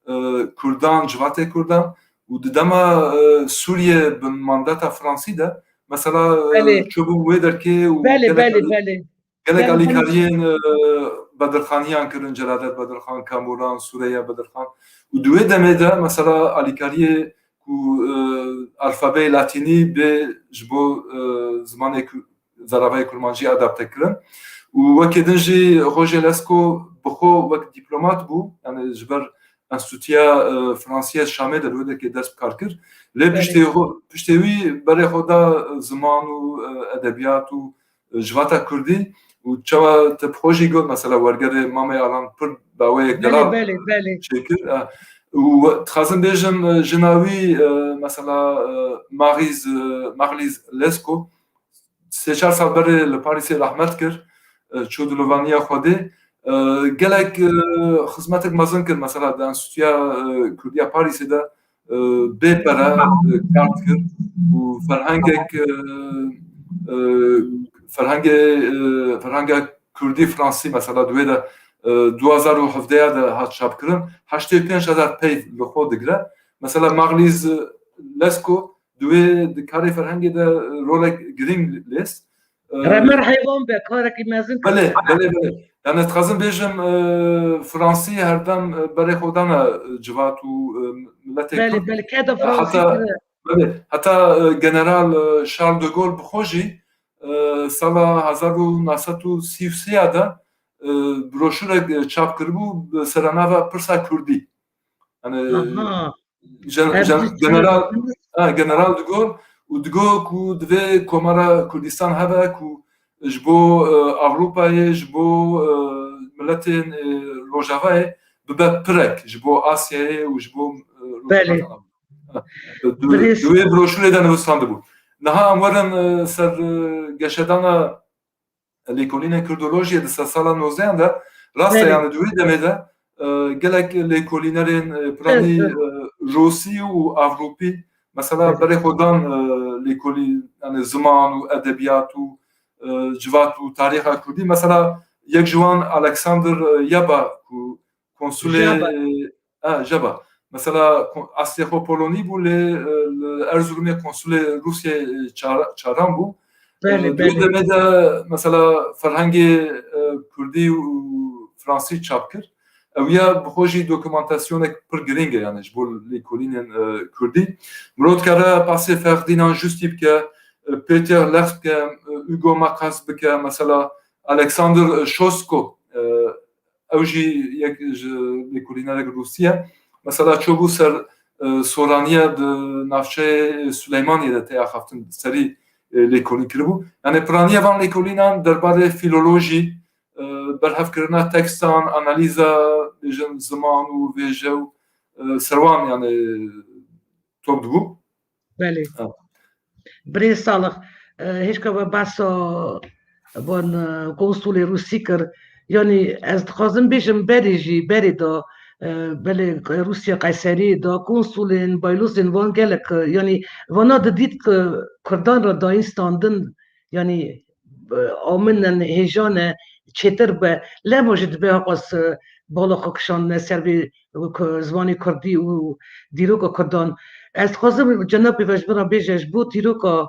e, Kurdan, civatê Kurdan û di dema, e, Sûriye bin mandata Fransî de mesela, e, Belê. çûbûn wê derkê û Belê, gelek belê, alî- belê. gelek Gel- alîkariyên, e, Bedirxaniyan kirin, Celadet Bedirxan, Kamuran, Sureya Bedirxan û di wê demê de mesela alîkariyê ku, e, alfabeyê latînî bê ji bo, e, zimanê ku-, zeravayê kurmancî adapte kirin. Û wekî din jî Roger Lescot bi xwe wek dîplomat bû, yani ji ber Enstîtuya, e, Fransî ya Şamê de li wê derkê dest bi kar kir. Lê Belê. piştê xwe, piştê wî berê xwe da ziman û, e, edebiyat û, e, civata kurdî û çawa te bi xwe jî got, mesela wergerê Mamê Alan pir daweyek delal Belê, belê, belê. çêkir. E, û dixwazim bêjim, e, jina wî, e, mesela, e, Maryse, e, Marlyse Lescot sê çar sal berê li Parîsê rehmet kir, e, çû dilovaniya Xwedê. E, gelek, e, xizmetek mezin kir, mesela di Enstîtuya, e, Kurdiya Parîsê de, e, bê pere, e, kar dikir û ferhengek, e, e, ferhengê, e, ferhenga Kurdî Fransî mesela di wê de, e, du hazar û hevdeh de hat çapkirin, heştê û pênc hezar peyv li xwe digire. Mesela Marlyse Lescot di wê, di karê ferhengê de rolek girîng lêst. E, Remer heywan be, karekî mezin kir. Belê, belê, belê. Yani dixwazim bêjim, e, Fransî herdem, e, berê xwe dane, e, civat û, e, miletê Belê, Kurd. belê. Keda Fransî Heta, kire. belê, heta, e, General, e, Charles de Gaulle bi xwe jî, e, sala hezar û neh sed û sî û sê de, e, broşurek, e, çap kiribû bi serenava Pirsa Kurdî. Yani, Aha. Gen-, Ev Gen-, jî General, ha, General de Gaulle û digo ku divê Komara Kurdistan hebe ku ji bo, e, Ewropayê, ji bo, e, miletên, e, Rojavayê bibe pirek, ji bo Asyayê û ji bo, e, Belê. Rojava. Ha, di, di wê broşurê de nivistandibû. Niha em werin, e, ser, e, geşedana lêkolînên Kurdolojiyê di sedsala nozdehan de, rast e, Belê. Yani di wê demê de, e, gelek lêkolînerên, e, piranî, Evet, e, Rûsî û Ewropî, mesela Evet. berê xwe dan, e, lêkolî, yani ziman û edebiyat û, e, civat û tarîxa Kurdî. Mesela yek ji wan Alexander, e, Yaba ku konsulê, Jaba. e, e, Jaba. Mesela kon-, eslê xwe Polonî bû, lê, e, li Erzurumê konsulê Rûsiyê, e, çar-, çaran bû. Belê, E, di wê belê. demê de mesela ferhengê, e, Kurdî û Fransî çap kir. Ew ya bi xwe jî dokumentasyonek pir girîng e, yani ji bo lêkolînên, e, Kurdî. Mirov dikare pasê Ferdinand Justi bike, e, Peter Lex bike, e, Hugo Macas bike, mesela Alexander, e, Shosko, e, ew jî yek ji lêkolînerek Rûsî ye. Mesela çûbû ser, e, Soraniye di navçeyê Suleymaniyê de tê axaftin serî, e, lêkolîn kiribû. Yani piraniya van lêkolînan derbarê filolojî, e, berhevkirina tekstan, analîza, bêjin, ziman û vêje û, e, ser wan yani top dibû. Belê. Ha. Birêz Salix, e, hêşka we behsa van, e, konsulê Rûsî kir. Yanî ez dixwazim bêjim berê jî, berê de, e, belê Rûsya Qeyserî de konsulên, baylozên van gelek, e, yanî vana didît ku Kurdan re dayîn standin, yanî, e, aminin hêjane çêtir be. Lema jî dibe heqas, e, bala xwe kişandine ser vê, e, ku zimanê Kurdî û dîroka Kurdan. Ez dixwazim cenabê we ji min re bêje, ji bo dîroka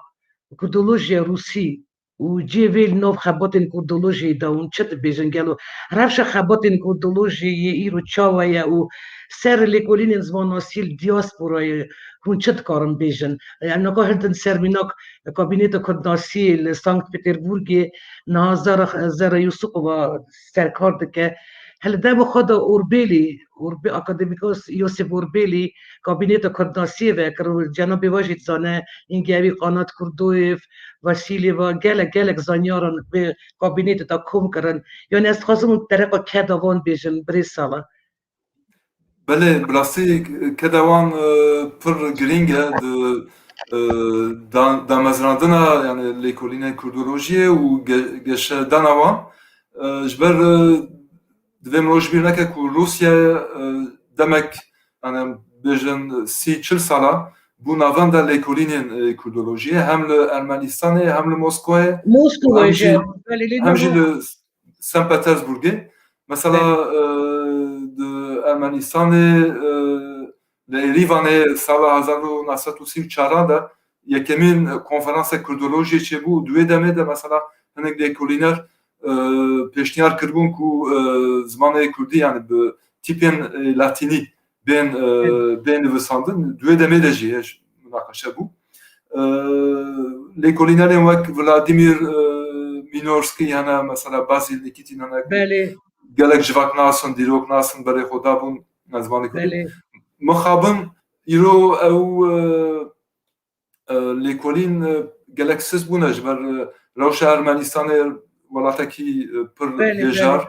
Kurdolojiya Rûsî û cihê vê li nav xebatên Kurdolojiyê de hûn çi dibêjin gelo? Rewşa xebatên Kurdolojiyê yê îro çawa ye û ser lêkolînên zimannasî li diasporayê hûn çi dikarin bêjin? Em niha hildin ser mînak Kabîneta Kurdnasiyê li Sankt Peterburgê niha Zara, Zara Yusupova serkar dike. Hele dema xwe de Orbêlî, Orbe-, akademîka Yosef Orbêlî kabîneta Kurdnasiyê vekir û cenabê we jî dizane, hingevî Qanat Kurdoyev, Vasilyeva, gelek, gelek zanyaran bi kabînetê de kom kirin. Yanî ez dixwazim hûn tereqa keda wan bêjin, birêz Sala. Belê, bi rastî keda wan, e, pir girîng e di, e, da-, damezrandina, yani lêkolînên Kurdolojiyê û ge-, geşedana wan. E, ji ber, e, divê mirov ji bîr neke ku Rûsya, e, demek, yani bêjin sî çil sala bû navenda lêkolînên, e, Kurdolojiyê, hem li Ermenistanê, hem li Moskowayê, Moskowayê hem jî, jî, belê lê hem jî nava- li, St. Petersburgê. Mesela, e, di Ermenistanê, e, li Êrîvanê sala hezar û neh sed û sî û çar de yekemîn konferansê Kurdolojiyê çêbû û di wê demê de mesela hinek lêkolîner, e, pêşniyar kiribûn ku, e, zimanê Kurdî, yani bi tîpên, e, Latînî bên, e, bên nivisandin. Di wê demê de jî hêj munaqeşe bû. E, lêkolînerên wek Vladimir, e, Minorski hene, mesela Basil Nikitin hene ku gelek civaknas in, dîroknas in berê xwe dabûn zimanê Kurdî. Mixabin îro ew, e, e, lêkolîn, e, gelek sist bûne ji ber, e, rewşa Ermenistanê welatekî, e, pir hêjar,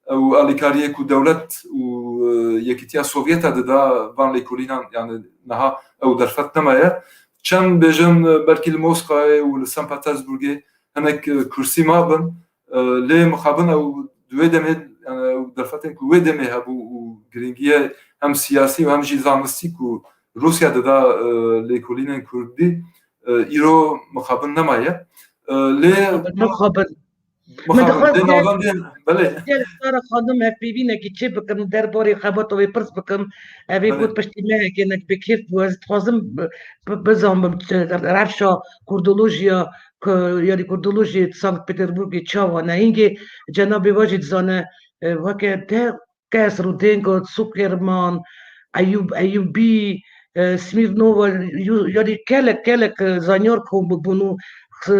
e, û alîkariyê ku dewlet û, e, Yekîtiya Sovyete dida van lêkolînan, yani niha ew derfet nemaye. Çend bêjin, e, belkî li Moskayê û li St. Petersburgê hinek, e, kursî mabin, e, lê mixabin ew di wê demê, yani ew derfetên ku wê demê hebû û girîngiye hem siyasî û hem jî zanistî ku Rûsya dida, e, lêkolînên Kurdî, e, îro mixabin nemaye. E, lê mixabin, mixabin, lê navendên, belê. Sara xanim, hevpeyvînekî çê bikim, derbarê xebata wê pirs bikim. Ev ê got piştî mehekê nek bi kêf bû. Ez dixwazim bi-, bi-, bizanbim, e, rewşa kurdolojiya, ku, yanî kurdolojiyê Sankt Peterburgê çawa ne. Hingê cenabê we jî dizane, e, weke te kes, Rudenko, Zuckerman, Eyûb, Eyûbî, e, Smirnova, yu-, yanî gelek, gelek, e, zanyar kom bûbûn û, e,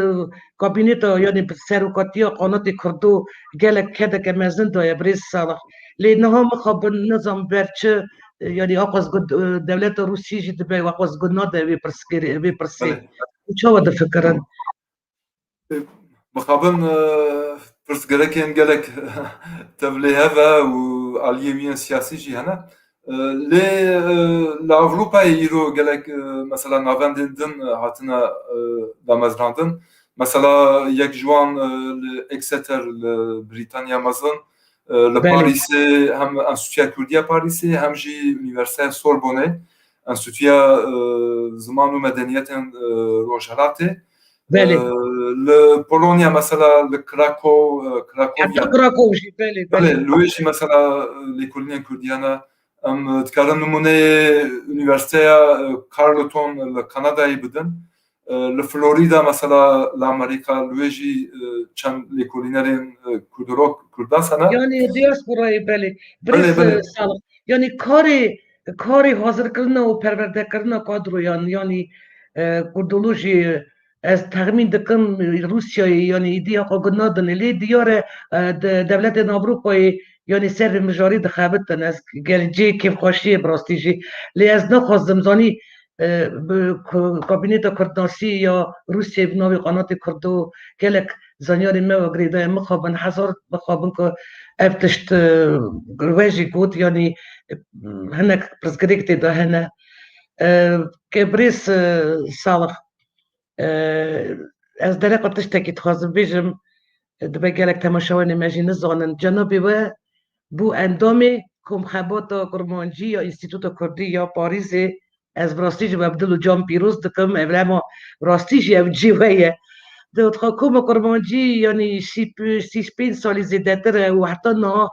kabîneta, yanî serokatiya qanatê Kurdo gelek kedeke mezin daye birêz Salih. Lê niha mixabin nizam ber çi, e, yanî aqas got, e, dewleta Rûsî jî dibe, aqas got nade vê pirsgirê, vê pirsê. Belê. Û çawa difikirin? Mixabin, e, pirsgirêkên gelek tevlê hev e û aliyê wî yên siyasî jî hene. E, lê, e, li Ewropayê îro gelek, e, mesela navendên din, e, hatine, e, damezrandin. Mesela yek ji wan, e, li Exeter, li Brîtanya Mezin, e, li Parîsê hem Enstîtuya Kurdî ya Parîsê hem jî Unîversîteya Sorbonê, Enstîtuya, e, Ziman û Medeniyetên, e, Rojhelatê. Belê. E, li Polonya mesela li Krakow, e, Krakovya. Heta Krakow jî, belê, belê. Belê, li wê jî mesela, e, lêkolînên Kurdî hene. Em, e, dikarin nimûneyê Unîversîteya, e, Carleton li Kanadayê bidin. E, li Florîda mesela li Amerîka, li wê jî, e, çend lêkolînerên, e, kurdolog, kurdas hene. Yanî diasporayê, belê. Belê, birêz, belê. E, Salih. Yanî karê, karê hazirkirina û perwerdekirina kadroyan, yanî, e, kurdolojiyê, ez texmîn dikim, Rûsyayê, yanî îdî heqa gunadin. Lê diyar e, e, de-, dewletên Ewropayê, yanî ser vê mijarê dixebitin. Ez gelcê kêfxweşiyê bi rastî jî. Lê ez naxwazim zanî, e, bi ku-, kabîneta kurdnasî ya Rûsyayê bi navê Qanatê Kurdo gelek zanyarê me ve girêdayê mixabin, hezar mixabin ku ev tişt, e, we jî got, yanî, e, hinek pirsgirêk tê de hene. E, ke birêz, e, Salih, e, ez dereqa tiştekî dixwazim bêjim, e, dibe gelek temaşewanê me jî nizanin. Cenabê we bû endamê Komxebata Kurmancî ya Înstîtuta Kurdî ya Parîzê. Ez bi rastî jî we bi dil û can pîroz dikim. Ev lema bi rastî jî ev cî we ye. Di Koma Kurmancî, yanî sî, sî pênc salî zêdetir e û heta niha,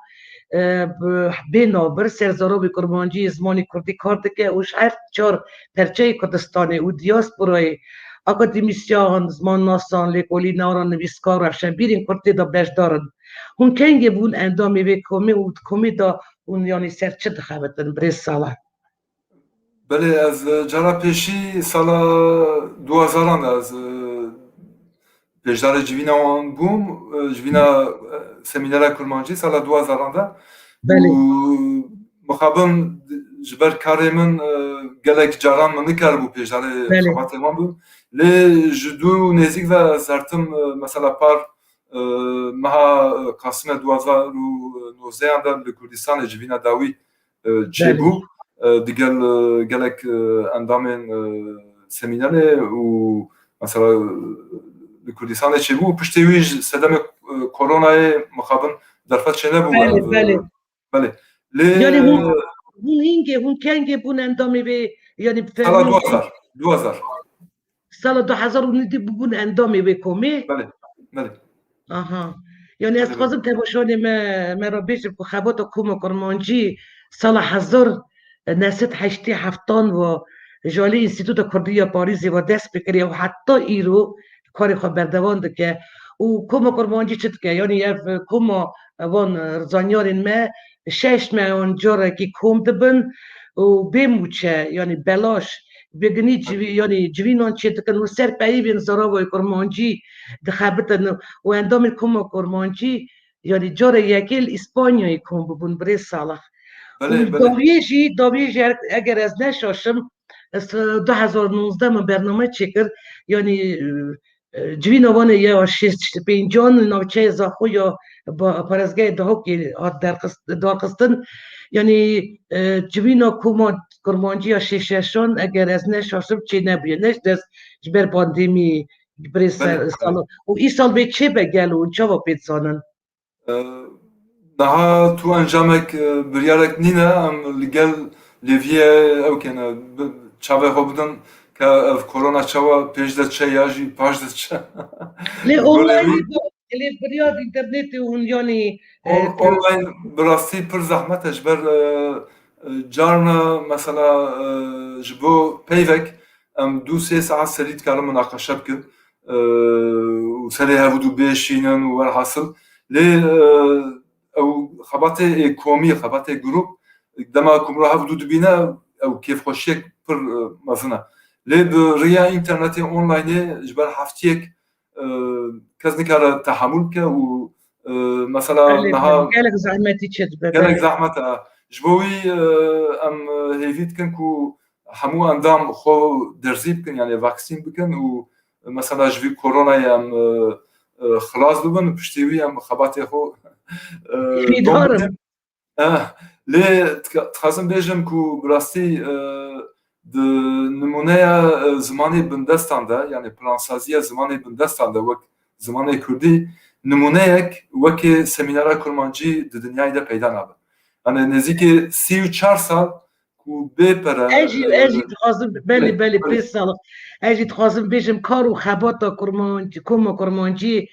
e, bi, bê navbir ser zarokê Kurmancî, zimanê Kurdî kar dike û ji her çar perçeyê Kurdistanê û diasporayê, akademîsyan, zimannasan, lêkolîneran, nivîskar, rewşenbîrên Kurd tê de beşdar in. Hûn kengê bûn endamê vê komê û di komê de hûn, yanî ser çi dixebitin, birêz Salih? Belê, ez, e, cara pêşî sala du hezaran de ez, e, pêşdarê civîna wan bûm, e, civîna, e, semînera kurmancî sala du hezaran de. Belê. Û mixabin ji ber karê min, e, gelek caran min nikaribû pêşdarê, belê, xebatê wan bim. Lê ji dû nêzîk ve ez hertim, e, mesela par, e, meha, e, Kasîmê du hezar û nozdehan de li Kurdistanê civîna dawî, e, çêbû. Belê. E, digel, e, gelek, e, endamên, e, semînerê û mesela, e, li Kurdistanê çêbû û piştê wî ji sedemê, e, koronayê mixabin derfet çênebû. Belê, e, belê. Belê. Lê, yanî hûn, e, hûn hingê, hûn kengê bûn endamê vê, yanî sala fermî du hezar, du hezar. Sala du hezar û nîdî bûbûn endamê vê komê? Belê, belê. Aha. Yani ez dixwazim temaşevanê me, me re bêjim ku xebata Koma Kurmancî sala hezar neh sed heştê heftan ve ji alî Înstîtuta Kurdî ya Parîzê ve dest pê kiriye û heta îro karê xwe berdewam dike. Û Koma Kurmancî çi dike? Yani ev koma van zanyarên me şeş mehan carekî kom dibin û bê mûçe, yani belaş, bi ginî civî-, yani civînan çêdikin û ser peyivên zaravayê kurmancî dixebitin û endamên Koma Kurmancî, yani cara yekê li Îspanyayê kom bibûn, birêz Salih. Belê, Û belê. dawiyê jî, dawiyê jî eger ez neşaşim, ez, e, du hezar nûzdeh min bername çêkir, yani, e, e, civîna van ê ya şêst pêncan li navçeyê Zaxo ya ba-, parêzgehê Dihokê hat derxist-, darxistin. Yani, e, civîna Koma Kurmancî ya şêşeşan, eger ez neşaşim, çê nebûye. Ne ji dest ji ber pandemî, birêz Belê, Sa-, belê. Salih. Û îsal bê çê be gelo, hûn çawa pê dizanin? E, niha tu encamek, e, biryarek nîne, em li gel lêviyê ew kene, bi-, çavê xwe bidin ke ev korona çawa pêş de çe ya jî paş de çe. Lê Gorê online wî, lê biryar înternetê hûn yanî, e, On-, online bi rastî pir zehmet e ji ber, e, e, carna mesela, e, ji bo peyvek em du sê saet serî dikarin minaqeşe bikin, e, û serê hevdû bêşînin û werhasil. Lê, e, ew xebatê ê komî, xebatê grûp, dema ku mirov hevdû dibîne, ew kêfxweşiyek pir, e, mezin e. Lê bi riya înternetê onlineê ji ber heftiyek, e, kes nikare tehamûl bike û, e, mesela Belê, niha belê. Gelek zehmetî çê dibe, gelek belê. zehmet e. Ji bo wî, e, em, e, hêvî dikin ku hemû endam xwe derzî bikin, yani vaksîn bikin û mesela ji vî koronayê em, e, e, xilas bibin û piştî wî em xebatê xwe, e, Hêvîdar dom im. bidin. Eh, lê dika-, dixwazim bêjim ku bi rastî, e, di nimûneya, e, zimanê bindestan de, yani plansaziya zimanê bindestan de wek zimanê kurdî, nimûneyek wekî semînara kurmancî di dinyayê de peyda nabe. Yani nêzîkî sî û çar sal ku bê pere, Ez jî, e, ez jî dixwazim, belê, belê, belê, belê. Pê Salih. Ez jî dixwazim bêjim kar û xebata kurmancî, koma kurmancî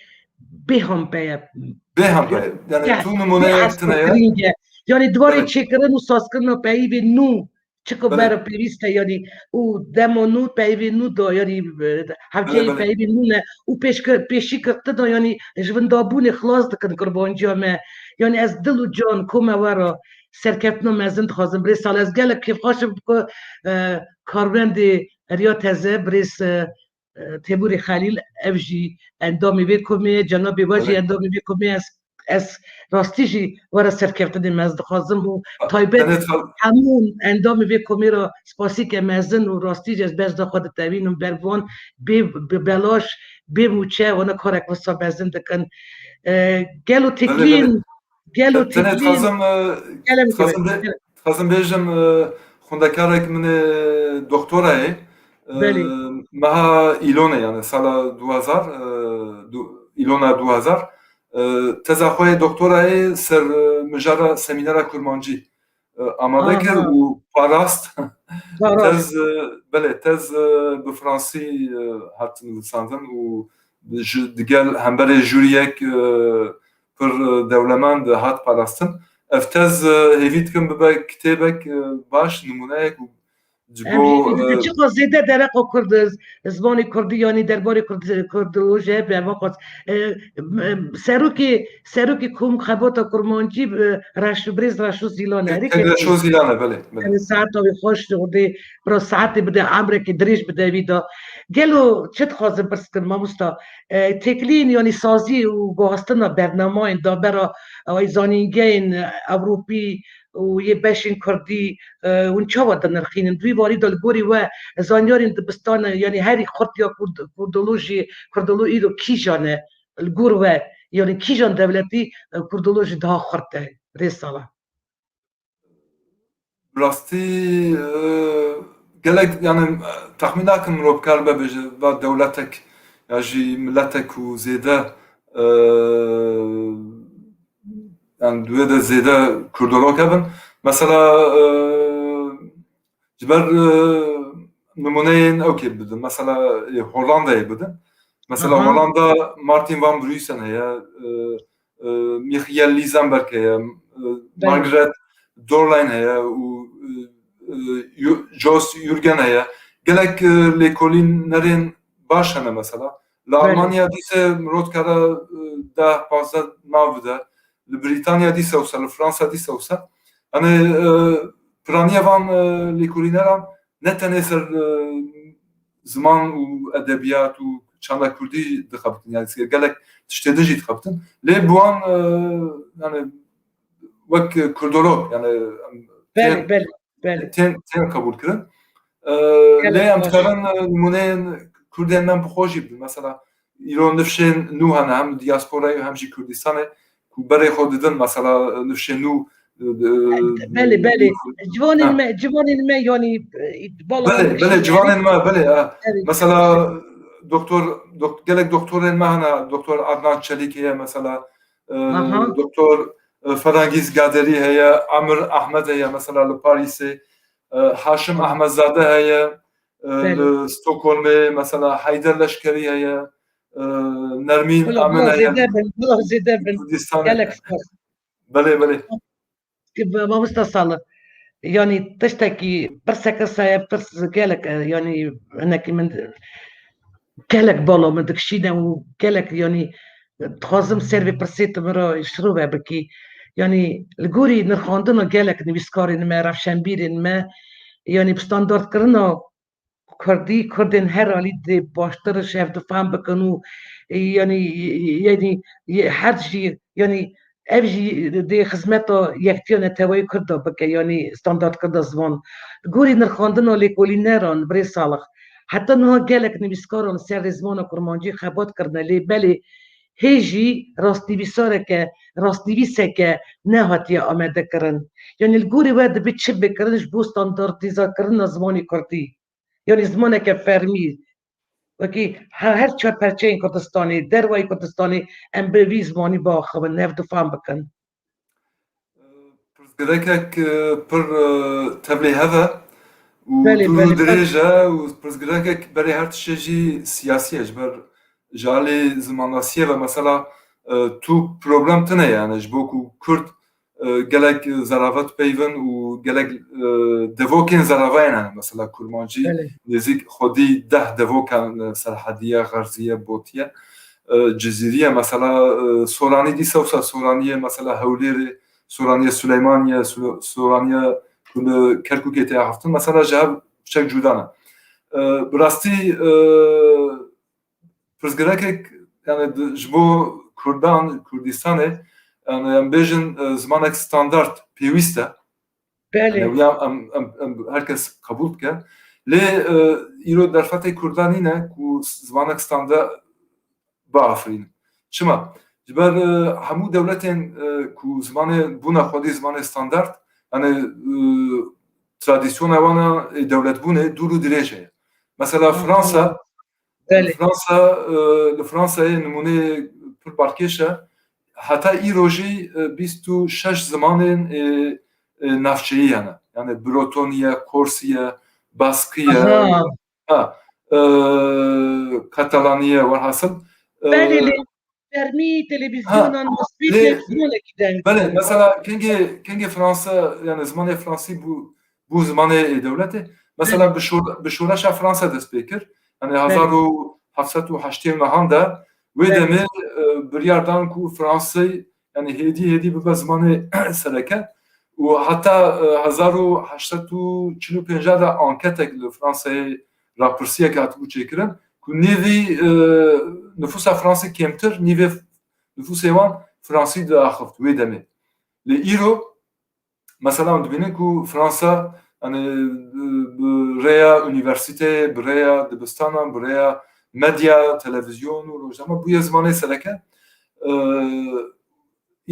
bê hampe ye. Bê hampe ye. Yani Bê tu nimûneyek tune ye. Girîng e. Yani di warê Evet. çêkirin û sazkirina peyivê nû çi ku Evet. bera pêwîst e, yani û dema nû peyivê nû da, yani, e, hevceyê Belê, belê. peyivê nû ne û pêşkir-, pêşî girtine, yani ji windabûnê xilas dikin kurbanciya me. Yani ez dil û can koma we re serkeftina mezin dixwazim. Birêz Salih, ez gelek kêfxweş im ku, e, karmendê Riya Teze, birêz, e, e, Têmûrê Xelîl, ev jî endamê vê komê ye, cenabê we jî Belê. endamê vê komê ye. Ez, ez rastî jî we re serkeftinê mezin dixwazim û A, taybet tenê dixwaz- hemû endamê vê komê re spasîke mezin û rastî jî ez bejna xwe ditewînim ber van bê, bi belaş, bê mûçe, wana karek wisa mezin dikin. E, gelo Belê, belê. têkilîn, gelo Te-, tenê têkilîn, dixwazim, e, gelem dixwazim gibe. bê-, dixwazim bêjim, e, xwendekarek min ê doktorayê, e, Belê. meha Îlonê, yani sala du hezar, e, du-, Îlona du hezar, e, teza xwe yê doktorayê ser, e, mijara semînera kurmancî, e, amade kir Aha. û parast. Parast. Tez, e, belê, tez, e, bi fransî, e, hat nivîsandin û ji, digel hemberê jûriyek, e, pir, e, dewlemend hat parastin. Ev tez, e, hêvî dikim bibe kitêbek, e, baş, nimûneyek û ji Em bo, jî, e, çiqas zêde dereqa kurd, zimanê kurdî, yanî derbarê kurd-, kurdolojiyê hebe, me xwest. E, em, serokê, serokê kom xebata kurmancî, e, Reş-, birêz Reşo Zîlan e. Herî Kek kêf Reşo Zîlan e, belê, belê. Yani saeta wî xweş, wî bira saetê bide, emrekê dirêj bide wî de. Gelo çi dixwazim pirs kim, mamosta? E, têkiliyên, yanî sazî û guhastina bernamayên dabera, e, zanîngehên Ewropî û yê beşên Kurdî, e, hûn çawa dinirxînin? Di wî warî de li gorî we zanyarên dibistane, yanî herî xurt ya kurd-, kurdolojî, kurdolo îro kîjan e? Li gor we, yanî kîjan dewletî, e, kurdolojî daha xurt e? Rê sala. Bi rastî, e, gelek, yani, e, texmîn nakim mirov kar be bêje, va dewletek ya jî miletek ku zêde, e, yani, di wê de zêde kurdolog hebin. Mesela, e, ji ber, e, nimûneyên ewkê bidin. Mesela, e, Hollandayê bidin. Mesela, Aha. Hollanda Martin van Bruysen heye, e, e, Michael Liesenberg heye, e, Margaret Dorlein heye û, e, e, Yu-, Jos Jürgen heye. Gelek, e, lêkolînerên baş hene mesela. Li Belê. Almanya dîse mirov dikare, e, deh, pazdeh nav bide. Li Brîtanya dîse wisa, li Fransa dîse wisa. Yanî, e, piraniya van, e, lêkolîneran ne tenê ser, e, ziman û edebiyat û çanda kurdî dixebitin, yanî gelek tiştê din jî dixebitin. Lê bi wan, e, yanî wek kurdolog, yanî em Belê, tên, belê, belê. tên, tên qebûl kirin. E, Gelek lê em baş. dikarin, e, nimûneyên kurdên me bi xwe jî bidin. Mesela îro nifşên nû hene, hem diasporayê hem jî Kurdistanê ku berê xwe didin, mesela nifşên nû, e, Belê, belê. Ciwanên Ha. me, ciwanên me, yanî, e, bala Belê, belê, ciwanên me, belê, ha. Belê. Mesela doktor, dok-, gelek doktorên me hene, doktor Adnan Çelîk heye, mesela, e, Aha. doktor, e, Ferengîz Gaderî heye, Emir Ahmed heye, mesela li Parîsê, e, Haşim Ahmedzade heye, e, Belê. li Stockholmê, mesela Heyder Leşkerî heye, e, Nermîn Bila, Amin bila heye, zêde bin, bila zêde bin. Kurdistanê. Gelek spas. Belê, belê. Ki, mamosta Salih, yanî tiştekî pirseke saye pirs gelek, e, yanî hinekî min gelek bala min dikişîne û gelek, yanî dixwazim ser vê pirsê tu min re şirove bikî. Yanî li gorî nirxandina gelek nivîskarên me, rewşenbîrên me, yanî bi standartkirina kurdî, kurdên her alî dê baştir ji hev difam bikin û, e, yanî, yanî, e, her jî, yanî, ev jî dê xizmeta yektiya neteweyê kurd de bike, yanî standartkirina ziman. Gorî nirxandina lêkolîneran, birê Salih, heta niha gelek nivîskaran li ser rêzmana kurmancî xebat kirine, lê belê hê jî rastnivîsareke, rastnivîseke nehatiye amade kirin. Yanî li gorî we dibe çi bikirin ji bo standartîzakirina zimanê kurdî? Yanî zimaneke fermî, wekî he-, her çar perçeyên Kurdistanê, dervayî Kurdistanê, em bi vî zimanî biaxivin, hev difam bikin. Pirsgirêkek, e, pir, e, tevlî hev e û Belê, dûr û belê, dirêj e û pirsgirêkek berê her tiştê jî siyasî ye. Ji ber ji alî zimannasiyê ve mesela, e, tu problem tune ye, yani ji bo ku Kurd, e, gelek zerave dipeyvin û gelek, e, devokên zeravayên hene. Mesela kurmancî Belê. nêzîk xwedî deh devokan, e, Serhediye, Xerziye, Botiye, e, Cizîriye. Mesela, e, Soranî dîsa wisa Soraniyê, mesela Hewlêrê, Soraniye Suleymaniye, Sule-, Soraniye ku li Kerkûkê tê axiftin. Mesela ji hev çek cuda ne. E, bi rastî, e, pirsgirêkek, yani di, ji bo Kurdan, Kurdistanê, yani em bêjin, e, zimanek standart pêwîst e. Belê. Yani, wî em, em, em, em her kes qebûl dike. Lê, e, îro derfetê Kurdan nîne ku zimanek standart biafirînin. Çima? Ji ber, e, hemû dewletên, e, ku zimanê bûne xwedî zimanê standart, yani, e, tradisyona wan a, e, dewletbûnê dûr û dirêj heye. Mesela Aha. Fransa, Belê. Fransa, e, li Fransayê nimûneyê pir balkêş e. Heta îro jî, e, bîst û şeş zimanên, e, e, navçeyî hene. Yani Brotoniye, Korsiye, Baskiye, Aha. ha, e, Katalaniye, werhasil. E, Belê, lê fermî, ha, televîzyonan, lê, mosbît, zimanekî deng. Belê, mesela kengê, kengê Fransa, yani zimanê Fransî bû, bû zimanê dewletê. Mesela Belê. bi şor-, bi şoreşa Fransa dest pê kir. Yani Belê. hezar û heft sed û heştê û nehan de wê Belê. demê, e, biryar dan ku Fransî, yani hêdî hêdî bibe zimanê sereke. Û heta, e, hezar û heşt sed û çil û pênc de anketek li Fransayê, rapirsiyek hatibû çêkirin ku nîvî, e, nifûsa Fransî kêmtir, nîvê nifûsê wan Fransî diaxift wê demê. Lê îro, mesela, em dibînin ku Fransa, yani, bi rêya unîversîteyê, bi rêya dibistanan, bi rêya medya, televîzyon û rojname bûye zimanê sereke. E,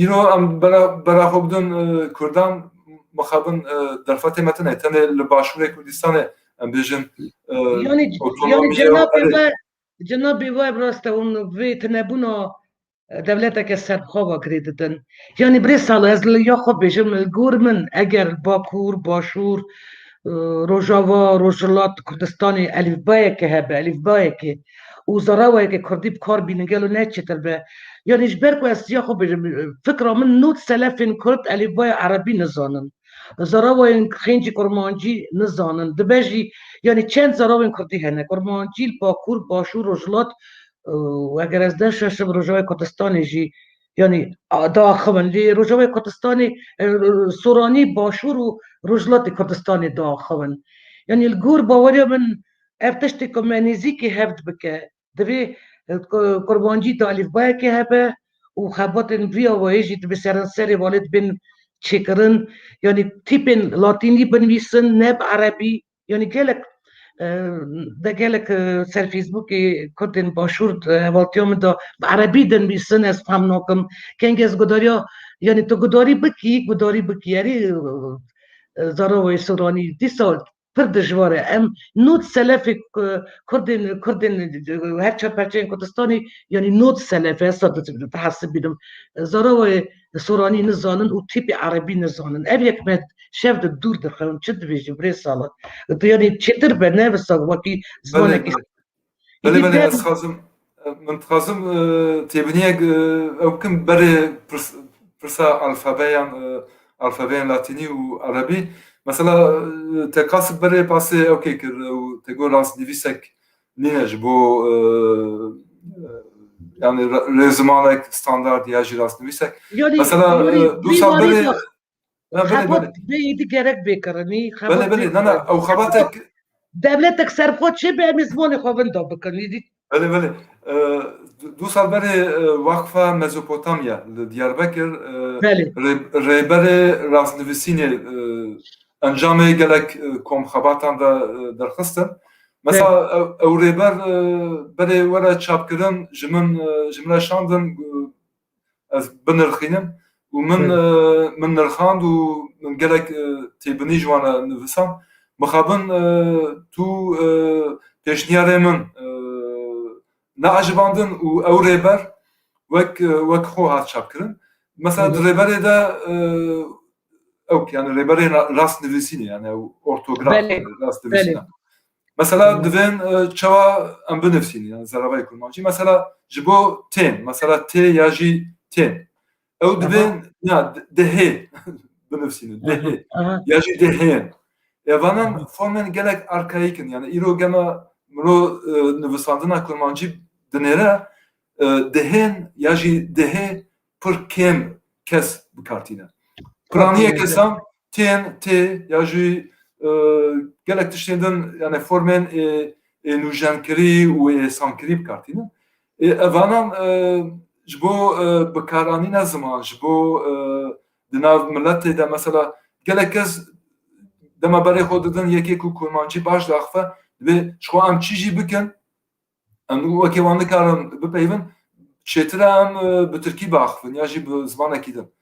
îro em bera, bera xwe bidin, e, Kurdan, mixabin, e, derfetê me tune, tenê li Başûrê Kurdistanê em bêjin, e, Yanî, yanî otonomiya cenabê erê. we, cenabê we bi rast e hûn vê tinebûna, e, dewleteke serbixwe ve girê didin. Yanî birê Salih, ez li ya xwe bêjim, li gor min eger li Bakur, Başûr, e, Rojava, Rojhilat Kurdistanê elîfbayeke hebe, elîfbayeke û zerawayeke kurdî bi kar bînin, gelo ne çêtir be? Yanî ji ber ku ez ya xwe bêjim, fikra min nod selefên Kurd elîfbaya erebî nizanin. Zaravayên xêncî kurmancî nizanin. Dibe jî, yanî çend zaravên Kurdî hene. Kurmancî li Bakur, Başûr, Rojhilat, û eger ez ne şaş im, Rojavayê Kurdistanê jî, yanî, a, diaxivin. Lê Rojavayê Kurdistanê, e, Soranî, Başûr û Rojhilatê Kurdistanê diaxivin. Yanî li gor baweriya min ev tiştê ku me nêzîkî hev dibike. Divê, e, ku-, kurmancî de alîfbayekê hebe û xebatên vî awayî jî divê seranserê walê dibên çêkirin. Yanî tîpên latînî binivîsin, ne bi erebî. Yanî gelek, e, de gelek, e, ser Facebookê Kurdên Başûr, e, hevaltiya min de bi erebî dinivîsin, ez fehm nakim. Kengî ez gudariya, yanî tu gudarî bikî, gudarî bikî, erê, e, e, zaravayê Soranî. Dîsa pir dijwar e. Em nod selefê, e, Kurdên, Kurdên, e, her çar perçeyên Kurdistanê, yanî nod selef e, ez dihesibînim. Zaravayê Soranî nizanin û tîpê erebî nizanin. Ev yek me şev di dûr dixin, çi dibêjî birê Salih? Tu yanî çêtir be, ne wisa wekî Belê, zimanekî belê. Belê, Êdî belê, dev- ez dixwazim, e, min dixwazim, e, têbiniyek, e, ew bikim berê pirs-, pirsa alfabeyan, e, alfabeyên latînî û erebî. Mesela, e, te qasik berê pasê ew kê kir, ew te got rastnivîsek nîne ji bo, e, e, yani re-, rêzimanek standard ya jî rastnivîsek. Yanî, Mesela, yanî, e, du vî sal warî berê de Ha, belê, xebat belê. Bê êdî gerek bê kirinî, Belê, xebat belê, bê na, na, kirinî. Ew xebatek Dewletek serxwe çêbe, em ê zimanê xwe winda bikin. Êdî Belê, belê. E, du, du sal berê, e, Waqfa Mezopotamya li Diyarbekir, e, Belê. rê-, rêberê rastnivîsînê, e, encamê gelek, e, komxebatan de, e, derxistin. Mesela, Belê. ew, ew rêber, e, berê were çapkirin, ji min, e, ji min re şandin, e, ez binirxînim û min, Hı. e, min nirxand û min gelek, e, têbinî ji wan re nivisan. Mixabin, e, tu, e, pêşniyarê min, e, neecibandin û ew rêber wek, e, wek xwe hat çapkirin. Mesela Hı. di rêberê de, e, ew, yani rêberê ra-, rastnivîsînê, yani ew ortograf, Belê. rastnivîsîne. Belê. Mesela Hı. divên, e, çawa em binivîsînin, yani zerabeyê kurmancî. Mesela ji bo tên, mesela tê ya jî tên. Ew Aha. divên, ya, d-, dehê binivîsînin, Aha, dehê. aha. Ya jî dehên. E, vanan Aha. formên gelek arkaîk in, yani îro gema miro, e, nivîsandina kurmancî dinêre, e, dehên ya jî dehê pir kêm kes bi kar tîne. Piraniyê Piraniyê kesan tên, tê ya jî, e, gelek tiştên din, yani formên ê, ê nûjenkirî û ê êsankirî bi kar tînin. Ê, evanan, e, ji bo, e, bikaranîna ziman, ji bo, e, di nav miletê de mesela gelek kes dema berê xwe didin yekê ku kurmancî baş diaxife, dibê ji xwe em çi jî bikin, em wekî wan nikarin bipeyivin, çêtir e em, e, bi tirkî biaxivin ya jî bi zimanekî din.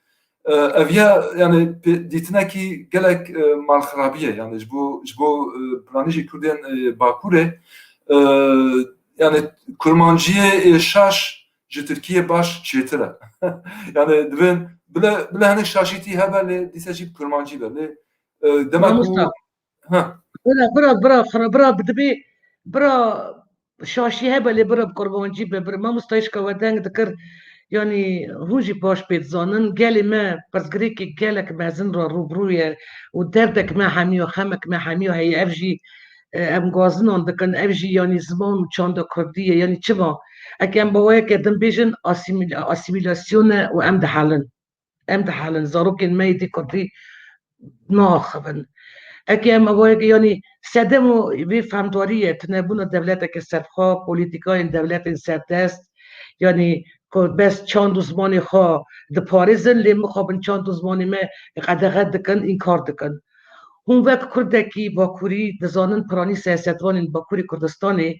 E, ev ya, yani, pê-, dîtinekî gelek, e, malxirabî ye, yani, ji bo, ji bo, e, piranî jî Kurdên, e, Bakurê, e, yani, kurmanciyê, e, şaş ji tirkiyê baş çêtir e. Yani, divên bile, bile hinek şaşîtî hebe, lê dîsa jî bi kurmancî be. Lê, e, demek ku Mamosta. Ha. Bira, bira, bira, xira, bira, dibê, bira, şaşî hebe lê bira bi kurmancî be, bira. Mamosta Îşka we deng dikir, yanî hûn jî baş pê dizanin, gelê me pirsgirêkê gelek mezin re rûbirû ye û derdek me hemiya, xemek me hemiya heye. Ev jî, e, em gazinan dikin, ev jî yanî ziman û çanda kurdî ye. Yanî çima? Eke em baweyeke din bêjin, asîmîl-, asîmîlasyon e û em dihelin. Em dihelin, zarokên me êdî kurdî naaxivin. Eke em ava, yanî sedema vê fehmdarî ye, tunebûna dewleteke serxwe, polîtîkayên dewletên serdest, yanî ku bes çand û zimanê xwe diparêzin, lê mixabin çand û zimanê me qedexe dikin, înkar dikin. Hûn wek Kurdekî Bakurî dizanin piranî siyasetvanên Bakurê Kurdistanê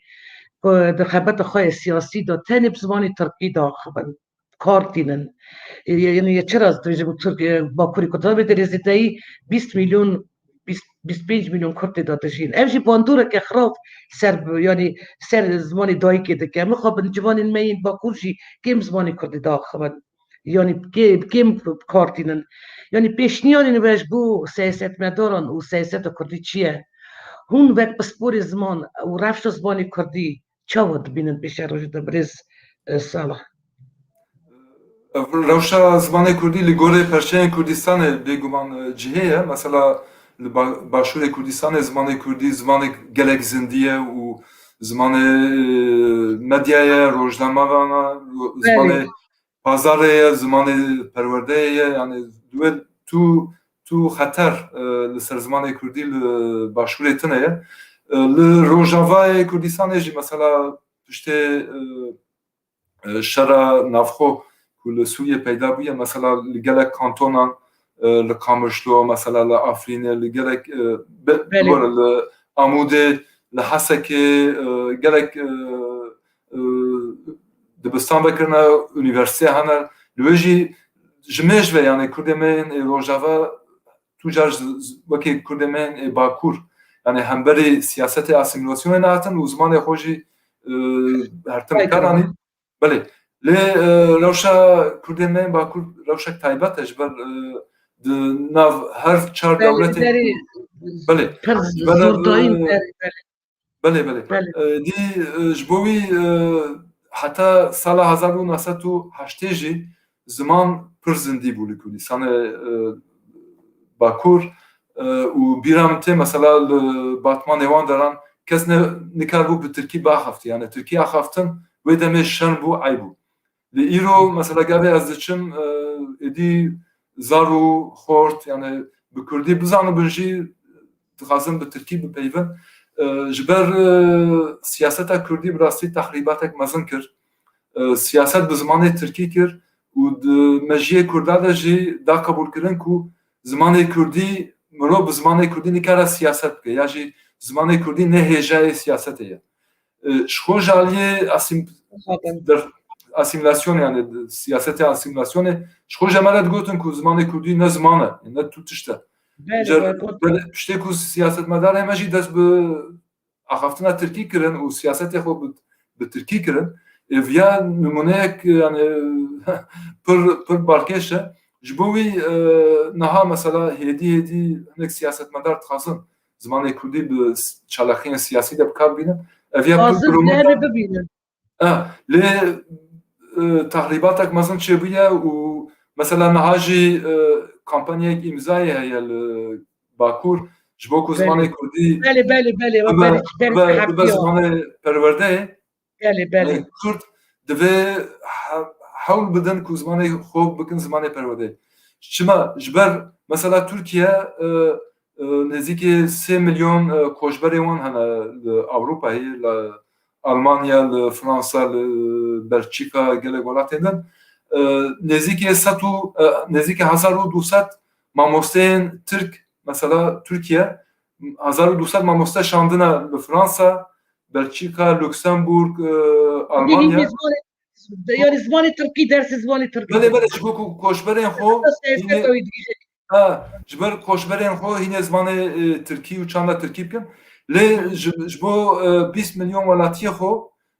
ku di xebata xwe yê siyasî de tenê bi zimanê tirkî diaxivin. Kar tînin. E, yanî ye çira dibêjim Tirk, e, Bakurê Kurdistan, vê derê zêdeyî bîst milyon, bîst, bîst pênc milyon Kurd tê de dijîn. Ev jî bandoreke xirab ser bi, yanî ser zimanê dayikê dike. Mixabin ciwanên me yên Bakur jî kêm zimanê Kurdî diaxivin. Yanî kê-, kêm kar tînin. Yanî pêşniyarên we ji bo siyasetmedaran û siyaseta Kurdî çi ye? Hûn wek pisporê ziman û rewşa zimanê Kurdî çawa dibînin pêşerojê de birêz, e, Salih? Rewşa zimanê kurdî li gorî perçeyên Kurdistanê bêguman, e, cihê ye. Mesela li ba-, başûrê Kurdistanê zimanê kurdî zimanek gelek zindî ye û zimanê, e, medyayê ye, rojnamevan e, ro-, Belê. zimanê pazarê ye, zimanê perwerdeyê ye. Yani, tu, tu, tu xeter, e, li ser zimanê kurdî li başûrê tune ye. E, li rojavayê Kurdistanê jî mesela piştê, e, e, şera navxwe ku li Sûriyê peyda bûye, mesela li gelek kantonan, e, li Qamişlo, mesela li Afrînê, li gelek, e, bi-, Belê. bibore li Amûdê, li Hesekê, e, gelek, e, e, dibistan vekirine, unîversîte hene. Li wê jî ji mêj ve, yani Kurdê me yên ê Rojava tu car ji, ji, wekî Kurdê me yên ê Bakur, yani hemberî siyasetê asîmîlasyonê nehatin û zimanê xwe jî, e, her tim Pey kar anî. Belê. Lê, e, rewşa Kurdên me yên Bakur rewşek taybet e, ji ber, e, di nav her çar Belê, dewletên derê Belê. pir Ji ber, zordayîn e, derê, belê. Belê, belê. Belê. E, dî, e, ji bo wî, e, heta sala hezar û neh sed û heştê jî ziman pir zindî bû li Kurdistanê, e, Bakur, e, û bîra min tê, mesela li Batmanê wan deran kes ne, nikaribû bi tirkî biaxaftî. Yani tirkî axaftin wê demê şerm bû, eyb bû. Lê îro, mesela gavê ez diçim, e, êdî zar û xort, yani bi kurdî bizanibin jî dixwazin bi tirkî bipeyvin. E, ji ber, e, siyaseta kurdî bi rastî texrîbatek mezin kir. E, siyaset bi zimanê tirkî kir û di mejiyê kurda de jî da qebûlkirin ku zimanê kurdî, mirov bi zimanê kurdî nikare siyaset bike ya jî zimanê kurdî ne hêjayê siyasetê ye. E, ji xwe ji aliyê asîm-, Zaten. der-, asîmîlasyonê, yani siyasetê asîmîlasyonê, ji xwe ji me re digotin ku zimanê kurdî ne ziman e, ne tu tişt e. Belê, Ji we got. belê, piştê ku siyasetmedarê me jî dest bi axaftina tirkî kirin û siyasetê xwe bi, bi tirkî kirin, e, viya nimûneyek, yani pir, pir balkêş e. Ji bo wî, e, niha mesela hêdî hêdî hinek siyasetmedar dixwazin zimanê kurdî bi s-, çalakiyên siyasî de bi kar bînin. Ev ya Lazim bilometa- değerli bibînin. Ha, lê, e, tahrîbatek mezin çêbûye û mesela niha jî, e, kampanyayek îmzayê heye li Bakur ji bo ku Belê. zimanê kurdî Belê, belê, belê. bibe, Berî, berî bibe, bibe sehebiya. zimanê perwerdeyê. Belê, belê. Yani Kurd divê he-, hewl bidin ku zimanê xwe bikin zimanê perwerdeyê. Çima? Ji ber mesela Tirkiye, e, e, nêzîkî sê milyon, e, koçberê wan hene li Ewropayê, li Almanya, li Fransa, li Belçîka, gelek welatên din. E, nêzîkî sed û, e, nêzîkî hezar û du sed mamosteyên Tirk, mesela Tirkiye, hezar û du sed mamoste şandine li Fransa, Belçîka, Luksemburg, e, Almanya. Hînî zimanê, yani zimanê Tirkî, dersê zimanê Tirkî. Belê, belê, ji bo ku koçberên xwe Esas hînê, siyaseta wî dibîje. ha, ji ber koçberên xwe hînê zimanê, e, Tirkî û çanda Tirkî bikin. Lê ji, ji bo, e, bîst milyon welatiyê xwe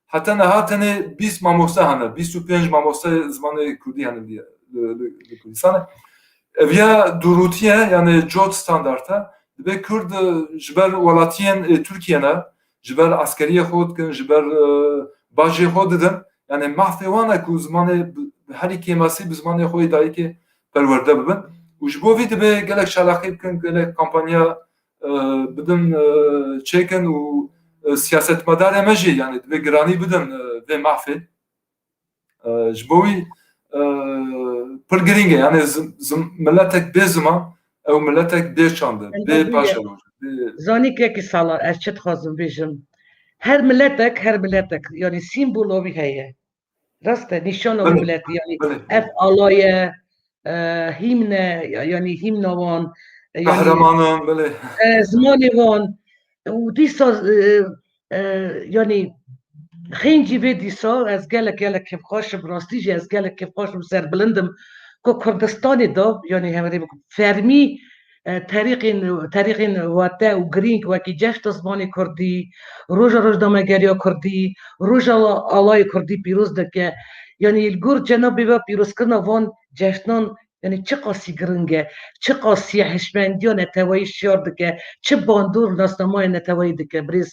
heta niha tenê bîst mamoste hene, bîst û pênc mamoste zimanê Kurdî hene li, li, li, li Kurdistanê. Ev ya dûrûtî ye, yani cot standart e. Dibê Kurd, e, ji ber welatiyên, e, Tirkiye ne, ji ber eskeriyê xwe dikin, ji ber, e, bajê xwe didin. Yani mahfê wan e ku zimanê bi, bi herî kêmasî bi zimanê xwe yê dayikê perwerde bibin. Û ji bo vî dibê gelek çalakî bikin, gelek kampanya, e, bidin, e, çêkin û, e, siyasetmedarê me jî yani dibê giranî bidin, e, vê mahfê. E, ji bo wî, e, pir girîng e. Yani zim-, zim-, miletek bê ziman, ew miletek bê çand e, bê paşeroja, bê Zanîkekî Sala, ez çi dixwazim bêjim? Her miletek, her miletek, yani sîmbolo wî heye. Rast e, nîşana wî Belê, miletî, yani belê. ev alay e, e, hîmn e, ya-, yani hîmna wan, e, yani Qehremanan, belê. e, zimanê wan. Û dîsa, e, e, yani xêncî vê dîsa ez gelek, gelek kêfxweş im, rastî jî ez gelek kêfxweş im, serbilind im ku Kurdistanê de, yani hemrê fermî, e, terîqên, terîqên wate û girîng wekî Cehşta Zimanê Kurdî, Roja Rojnamegeriya Kurdî, Roja Alayê Kurdî pîroz dike. Yani li gor cenabê we pîrozkirina van cehşnan, yani çiqasî giring e, çiqasî hişmendiya neteweyî şiyar dike, çi bandor nasnameya neteweyî dike, birêz,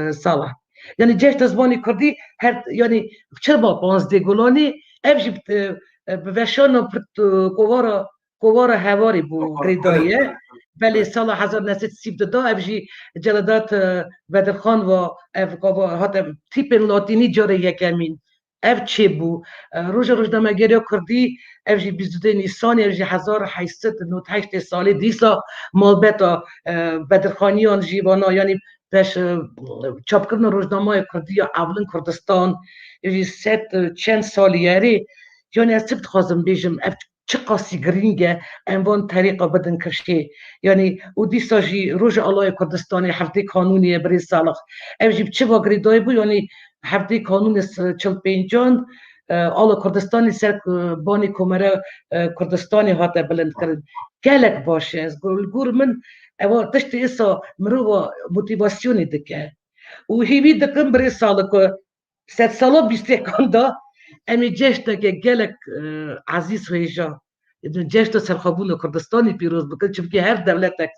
e, Salah. Yani Cehşta Zimanê Kurdî her, yani çima panzdeh Gulanê, Ev jî bi, e, bi veşana pir, e, kovara, kovara Hewarê bû girêdayî ye. Belê, sala hezar neh sed sî du da ev jî Celadet, e, Bedirxan va ev gava hate tîpên latînî carê yekemîn. Ev çêbû. E, Roja Rojnamegeriya Kurdî, ev jî bîst û duyê Nîsanê, ev jî hezar heşt sed û nod heştê salê dîsa malbeta, e, Bedirxaniyan jî vana, yanî beş, e, çapkirina rojnameya Kurdî ya Ewlin Kurdistan, ev jî sed, e, çend salî ye erê. Yanî ez çi dixwazim bêjim, ev çiqasî girîng e, em van terîqa bidin kirşê. Yanî û dîsa jî Roja Alaya Kurdistanê hevdê Kanûnê ye birêz Salix. Ev jî bi çi va girêdayî bû, yanî hevdê Kanûnê s-, çil pêncan, e, Ala Kurdistanê ser, e, banê Komere, e, Kurdistanê hate bilindkirin. Gelek baş e. Ez gur-, li gor min ewa tiştê îsa mirova motîvasyonê dike. Û hêvî dikim birêz Salix ku sedsala bîstekan de em ê ceşneke gelek, e, ezîz hêja, ceşna serxwebûna Kurdistanê pîroz bikin, çimkî her dewletek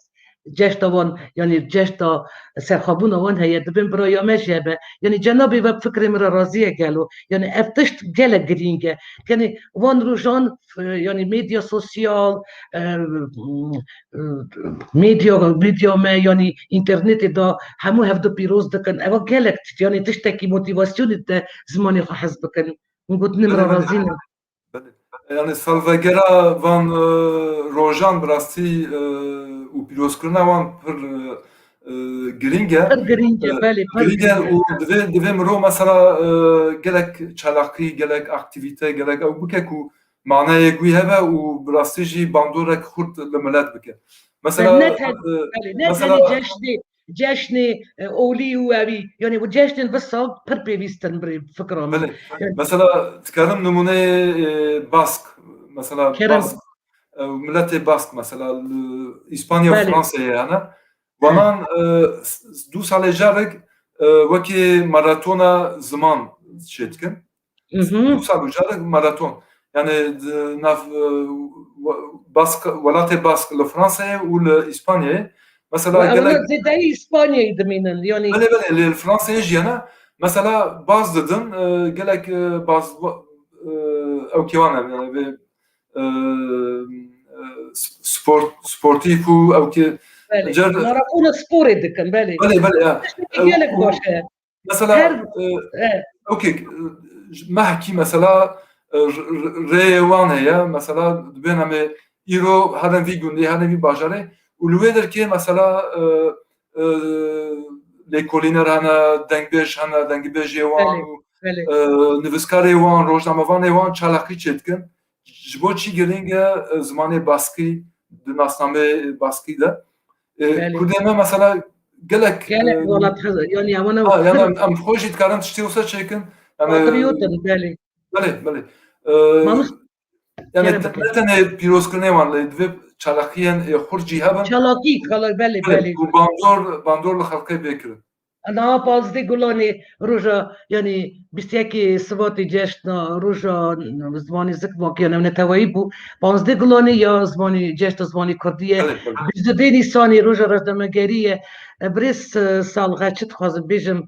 ceşna wan, yanî ceşna serxwebûna wan heye, dibên biraya me jî hebe. Yanî cenabê we fikrê min re razî ye gelo. Yanî ev tişt gelek girîng e. Yanî van rojan, e, yanî medya sosyal, e, medya, medya me, yanî înternetê de hemû hevdu pîroz dikin. Ewa gelek tişt, yanî tiştekî motîvasyonê dide zimanê xwe hez bikin. Hûn gotinê min re razî ne. Belê. Yani salvegera van, e, rojan bi rastî, e, û pîrozkirina wan pir, e, e, girîng e. Pir girîng e, E, belê, pir girîng e girîng e. Û divê, divê mirov mesela, e, gelek çalakî, gelek aktîvîte, gelek ew bike ku maneyê wî hebe û bi rastî jî bandorek xurt li milet bike. Mesela, Belê, ne ten-, e, belê, ne mesela tenê ceşnê, ceşnê, e, olî û ewî, yanî bu ceşnên visa pir pêwîst in bi fikra min. Belê. Yanî Mesela dikarim nimûneyê, e, Bask, mesela Kerem. Bask, e, miletê Bask mesela li Îspanya û Belê. Fransayê hene. Hı. Wanan, e, s-, s-, du salê carik, e, wekî maratona ziman çêdikin. Mhm. Du sal û carik maraton. Yani, di nav, e, we-, Bask, welatê Bask li Fransayê û li Îspanyayê. Mesela Ve gelek ewana zêdeyî Îspanyayê dimînin, yani. Belê, belê, li Fransayê jî hene. Mesela baz didin, e, gelek, e, baz, e, ew kêwan e, yani, vê, e, e, sport, sportîf û ew kê Belê. Car Maratona sporê dikin, belê. Belê, belê, ya. Tiştekî Ew, gelek û baş e. Mesela, Her, e, e. Okey, e, mehkî mesela, e, r-, r-, rêyê wan heye, mesela dibên em ê îro herin vî gundê, herin vî bajarê û li wê derkê mesela, e, e, lêkolîner hene, dengbêj hene, dengbêjê wan Belê, û, belê. e, nivîskarê wan, rojnamevanê wan çalakî çêdikin. Ji bo çi girîng e, e, zimanê baskî di nasnameyê baskî de? E, Belê. Kurdê me mesela gelek, Gelek e, welat heze, yani ewana ha, yani em, em xwe jî dikarin tiştê wisa çêkin. Yani, Patriotin, belê. Belê, belê. E, Mamiş, yani Kerem te-, Bekir. Ne tenê pîrozkirinê wan lê divê çalakiyên ê xurt jî hebin. Çalakî, kala-, belê, Belê, belê. Ku bandor, bandor li xelkê bê kirin. Niha panzdeh Gulanê roja, yanî bîst yekê Sibatê ceşna roja zimanê zik, yanî neteweyî bû. Panzdeh Gulanê ya zimanê, ceşna zimanê kurdî ye. Belê, belê. Bîst û duyê Nîsanê roja rojnamegerî ye. E, birêz, e, Salix, çi dixwazim bêjim,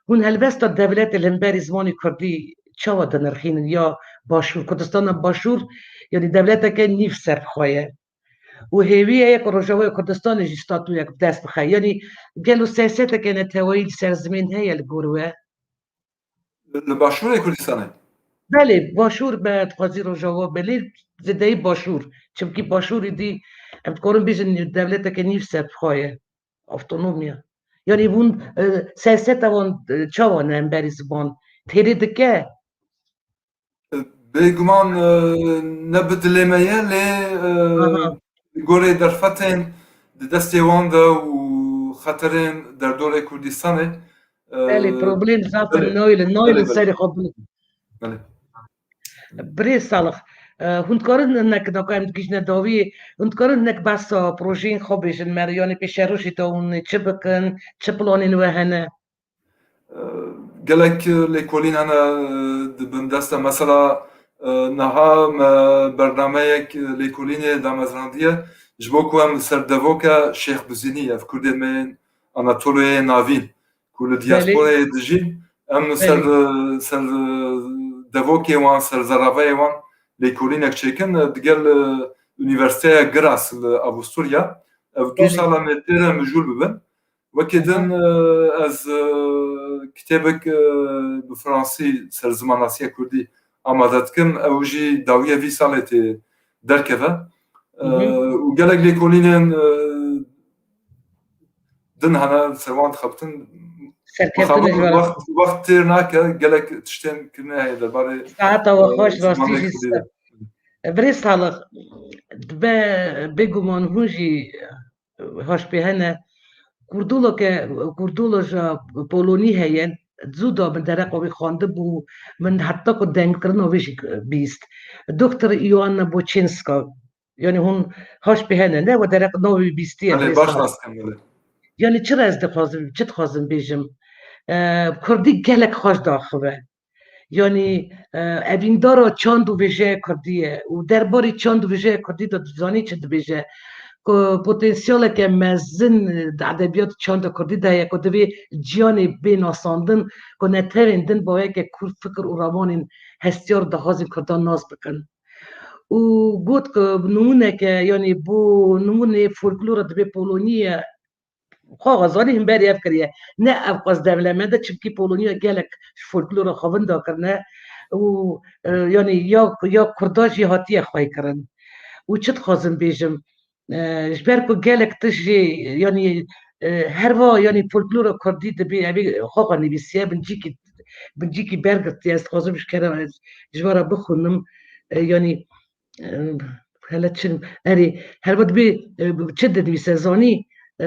hûn helbesta dewletê li hemberî zimanê kurdî çawa dinirxînin ya Başûr, Kurdistana Başûr, yanî dewleteke nîv serxwe ye. Û hêvî ye ku Rojavaya Kurdistanê jî statuyek bi dest bixe. Yanî gelo siyaseteke neteweyî li ser zimên heye li gor we? Li Başûrê Kurdistanê? Belê, Başûr be, dixwazî Rojava belê, zêdeyî Başûr. Çimkî Başûrê dî, em dikarin bêjin dewleteke nîv serxwe ye. Avtonomiya. Yanî hûn, e, siyaseta wan, e, çawa ne hemberî ziman? Têrê dike? Bêguman, e, ne bi dilê me ye, lê, e, Aha. Li gorê derfetên di destê wan de û xeterên derdorê Kurdistanê, e, Belê, problem zaten belê. Nayêlin, nayêlin Belê, belê. Serê xwe bin. Belê. Birêz Salix, e, hûn dikarin hinek, naka em digihîjine dawiyê, hûn dikarin hinek behsa projeyên xwe bêjin me re, yanî pêşerojê de hûn çi bikin, çi planên we hene? E, gelek lêkolîn hene, e, di bin dest de. Mesela, e, niha me bernameyek lêkolînê damezrandiye ji bo ku em li ser devoke Şêx Bizînî, ev Kurdê me yên Anatoliyê Navîn, ku li Belê. Diasporayê dijîn, em li ser, Belê. e, ser, e, devokê wan, ser zeraveyê wan lêkolînek çêkin, e, digel, e, Unîversîteya Graz li Avusturya. Ev du Belê. sala nêzîkê re mijûl bibin. Wekî din, e, ez, e, kitêbek, e, bi fransî ser zimanasiya kurdî amade dikim. Ew jî dawiya vî salê tê derkeve. E, Hı hı. û gelek lêkolînên, e, din hene ser wan dixebitin. Serkeftin Mixabin ji we re. wext, wext têr nake, gelek tiştên kirine heye derbarê, Saeta we e, xweş, rastî zimanê jî kurdî de. Birêz Salix, be, bêguman hûn jî hoş pê hene. Kurdolo ke, kurdolo ji Polonî heye, zû da min dereqa wî xwendibû, min heta ku dengkirina wî jî bîst. Doktor Ioanna Boçinska, yanî hûn hoş pê hene, ne we dereq navê wî bîstiye Belê, vê baş sal. nas dikim, belê. Yanî çi ez dixwazim, çi dixwazim bêjim? E, Kurdî gelek xweş daxive. Yanî, e, evîndara çand û vêjeya Kurdî ye û derbarê çand û vêjeya Kurdî de dizanî çi dibêje, ku potansiyeleke mezin di edebiyat û çanda Kurdî de heye, ku divê ciyanê bê nasandin, ku netewên din baweke Kurd fikir û ramanên hestiyar daxwazên Kurdan nas bikin. Û got ku nimûneke, yanî bo nimûnê folklora dibê Polonî ye, xwe xwe zanî himberî ev kiriye. Ne ev qas dewlemend e, çimkî Polonya gelek ji folklora xwe winda kirine û, e, yanî ya, ya Kurda jî hatiye xweykirin. Û çi dixwazim bêjim? E, ji ber ku gelek tişt jî, yanî, e, herva, yanî folklora Kurdî dibê, evê xwe xwe nivîsiye, bincîkî, bincîkî bergirtiye. Ez dixwazim ji kere, ji we re bixwînim. E, yanî, e, hele çi, erê, herva dibê, e, çi dinivîse zanî, e,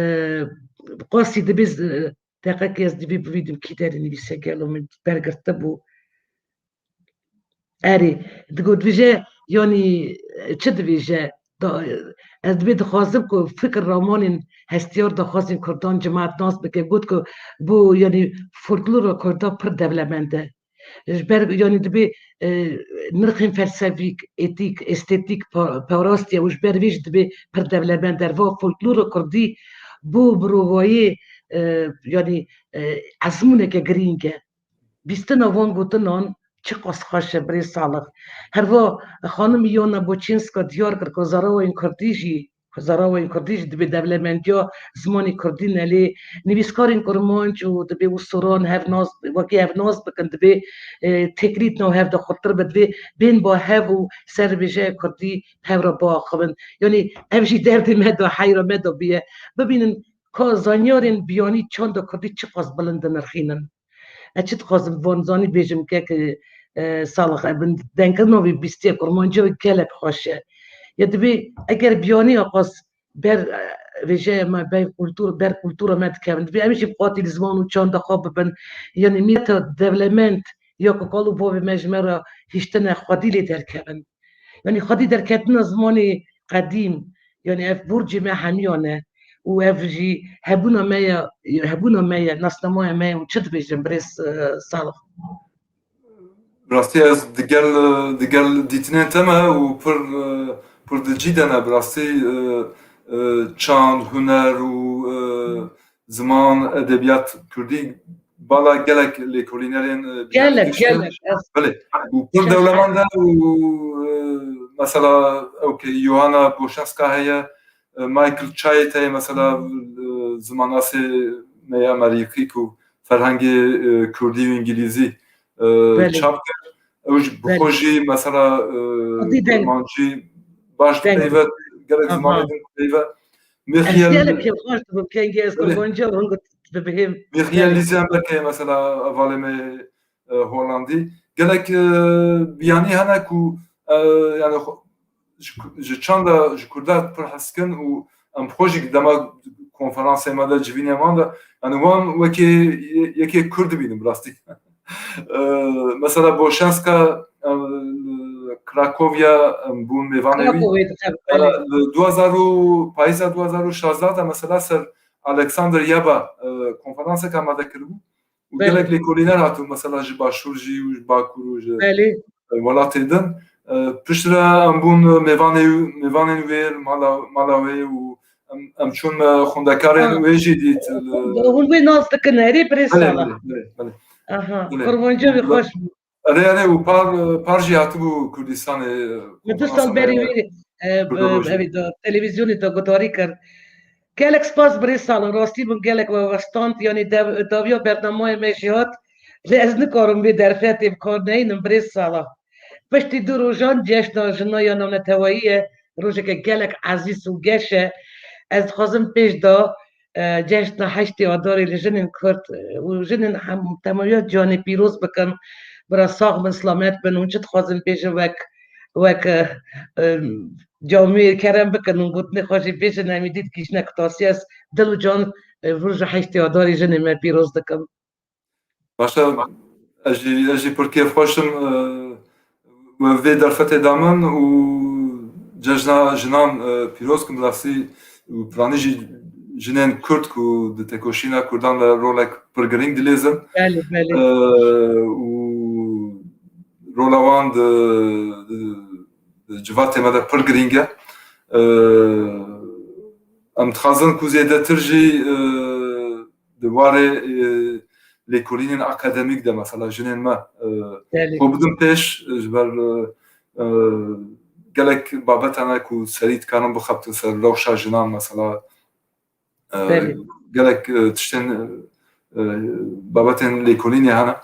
qasî dibê, e, deqekê ez dibê bivîdim kî derê nivîse gelo min bergirtibû. Erê, digot dibêje, yanî, e, çi dibêje? Da, e, ez dibê dixwazim ku fikir ramanên hestiyar daxwazên Kurdan cemaat nas bike. Got ku bo, yanî, folklora Kurda pir dewlemend e. Ji ber, yanî dibê, e, nirxên felsefîk, etîk, estetîk pa-, parastiye û ji ber vê jî dibê pir dewlemend e. Va folklora Kurdî bo mirovayê, e, yanî, e, ezmûneke girîng e. Bîstina van gotinan çiqas xweş e, birêz Salix. Herva xanim Ioanna Boçinska diyar kir ku zarawayên Kurdî jî, zarawayên Kurdî jî dibê dewlemendiya zimanê Kurdî ne lê nivîskarên Kurmanc û dibê û soran hev nas, wekî hev nas bikin, dibê, e, têkilî di nav hev de xurtir be, dibê bên ba hev û ser vêjeya Kurdî hev re biaxivin. Yanî ev jî derdê me de, heyra me de bûye. Bibînin ka zanyarên biyanî çanda Kurdî çiqas bilind dinirxînin. Ez çi dixwazim van zanî bêjim, kek, e, Salix, e, bin dengkirina wî bîstiye kurmancî wî gelek xweş e. Ya dibê eger biyaniya xwest ber, e, vêjeya me, ber kultur, ber kultura me dikevin, dibê em jî bi xwatî li ziman û çanda xwe bibin. Yanî mîleta dewlemend ya ku kal û bavê me ji me re hiştine xwedî lê derkevin. Yanî xwedî derketina zimanê qedîm, yanî ev borcê me hemiyan e û ev jî hebûna me ye, hebûna me ye, nasnameya me ye û çi dibêjin birêz, e, Salix? Rastî ez digel, digel dîtinên te me û pir, e, pir di cî de ne, bi rastî, e, e, çand, huner û, e, ziman, edebiyat kurdî bala gelek lêkolînerên, e, biyanî Gelek, tiştin. gelek. Ez Belê. Û pir Şaş- dewlemend e û, e, mesela ew ke Yohana Boşanska heye, e, Michael Chait heye, mesela, e, zimanasê me ya Amerîkî ku ferhengê, e, kurdî û îngilîzî, e, Belê. çap kir. Ew jî bi Belê. xwe jî mesela, e, Xwedî deng. kurmancî baş Deng. dipeyve, gelek Aha. zimanê din dipeyve. Ez Michael gelek kêfxweş dibim, kengê ez Belê. kurmancî û hingî dibihêm. Michael Gelek. Lizemberg heye mesela hevalê me, e, Holandî. Gelek, e, biyanî hene ku, e, yani xwe-, ji, ji çanda, ji Kurda pir hez dikin û em xwe jî dema konferansê me de, civînê wan de, yani wan wekî ye-, yekê Kurd dibînin bi rastî. E, mesela Boşanska, e, li Krakovya, em bûn mêvanê wî. Krakovê dixev, E, belê. li du hazar û, payîza du hazar û şazdeh de mesela ser Alexander Yaba, e, konferansek amade kiribû. Û Belê. gelek lêkolîner hatibû, mesela ji Başûr jî û ji Bakur û ji, Belê. e, welatê din. E, piştre em bûn mêvanê, mêvanên wê li mala, mala wê û em, em çûn me xwendekarên Ha. wê jî dît. Hûn wê nas dikin, herî birêz Belê, Salih. belê, belê, belê. Aha, Belê. kurmancî wî Belê. xweş bû. Erê, erê, û par, par jî hatibû Kurdistanê. Min du sal berî wî, e, bi, evê de, televîzyonê de guhdarî kir. Gelek spas birêz Salih, rastî min gelek we westand, yanî dev-, dawiya bernameyê me jî hat, lê ez nikarim vê derfetê bi kar neynim birêz Salih. Piştî du rojan cejna jina ya navneteweyî ye, rojeke gelek ezîz û geş e. Ez dixwazim pêş de, e, cejna heştê Adarê li jinên Kurd, e, û jinên hem temahiya cîhanê pîroz bikim. Bira sax bin, silamet bin û çi dixwazin bêjin wek, wek, e, e, camiyê kerem bikin û gotinê xwe jî bêjin, em ê dît gihîşine kutasiyê. Ez dil û can, e, vir ji heştê Adarê jinê me pîroz dikim. Baş e, ez jî, ez jî pir kêfxweş im, e, we vê derfetê da min û cejna jinan, e, pîroz kim, bi rastî û piranî jî jinên Kurd ku di tekoşîna Kurdan de rolek pir girîng dilîzin. Belê, belê. E, û rola wan di, di, di civatê me de pir girîng e. E, em dixwazin ku zêdetir jî, e, di warê, e, lêkolînên akademîk de, mesela jinên me, e, Belê. xwe bidin pêş, e, ji ber, e, e, gelek babet hene ku serî dikarin bixebtin ser rewşa jinan, mesela, e, Belê. gelek, e, tiştên, e, e, babetên lêkolînê hene.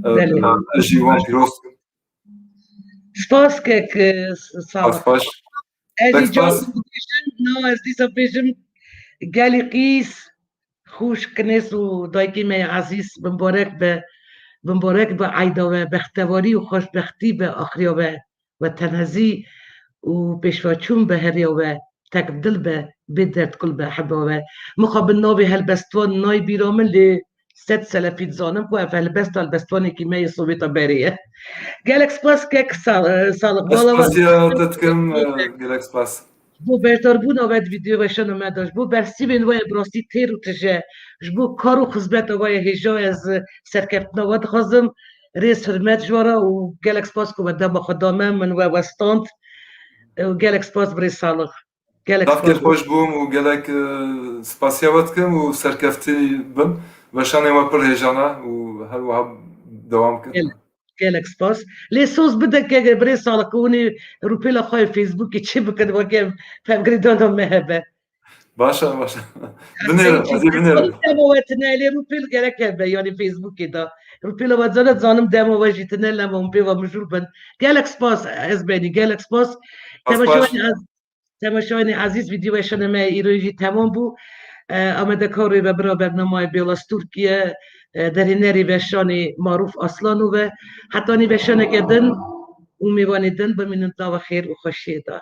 E, Belê. ez jî wan pîroz dikim. Spas kek, e, s-, sağ ol. Spas. Ez Pek jî can spas. dibêjim, na ez dîsa bêjim, gelî qîz, xûşk, kinêz û dayikê me yê ezîz, bimbarek be, bimbarek be eyda we, bextewarî û xweşbextî be axiriya we, we tenezî û pêşveçûn be heriya we, tek dil be, bê derdkul be heba we. Min xwe bi navê helbestvan nayê bîra min, lê sed selefî dizanim ku ev helbest helbestvanekî me yê Sovêta berê ye. Gelek spas kek Sa-, Salih. Ez Bala we spasiya te dikim, e, gelek spas. Ji bo beşdarbûna we di vîdyoya weşana me de, ji bo bersîvên we yê bi rastî têr û tije, ji bo kar û xizmeta we yê hêja ez serkeftina we dixwazim. Rêz hurmet ji we re û gelek spas ku we dema xwe da me, min we westand. Û gelek spas birêz Salih. Gelek Daf spas. kêfxweş bûm û gelek, e, spasiya we dikim û serkeftî bin. Weşanên we pir hêjan e û her wiha dewam kin. Gelek, gelek spas. Lê soz bide ke birêz Salih ku hûn ê rûpêla xwe yê Facebookê çê bikin, weke fevgirêdana me hebe. Baş e, baş e. Binêrim, ez ê binêrim. Dema we tine lê rûpêl gerek hebe, yanî Facebookê de. Rûpêla we zana dizanim dema we jî tine, lema hûn pê ve mijûl bin. Gelek spas, ez benî, gelek spas. Spas, spas. Temaşevanê ez-, Temaşevanê ezîz, vîdyoya weşana me îro jî temam bû. E, amadekarê ve bira bernameyê Bêlas Tirkiye, e, derhênerê weşanê Marûf Aslanov e. Hetanî weşaneke din û mêvanê din bimînin di nava xêr û xweşiyê de.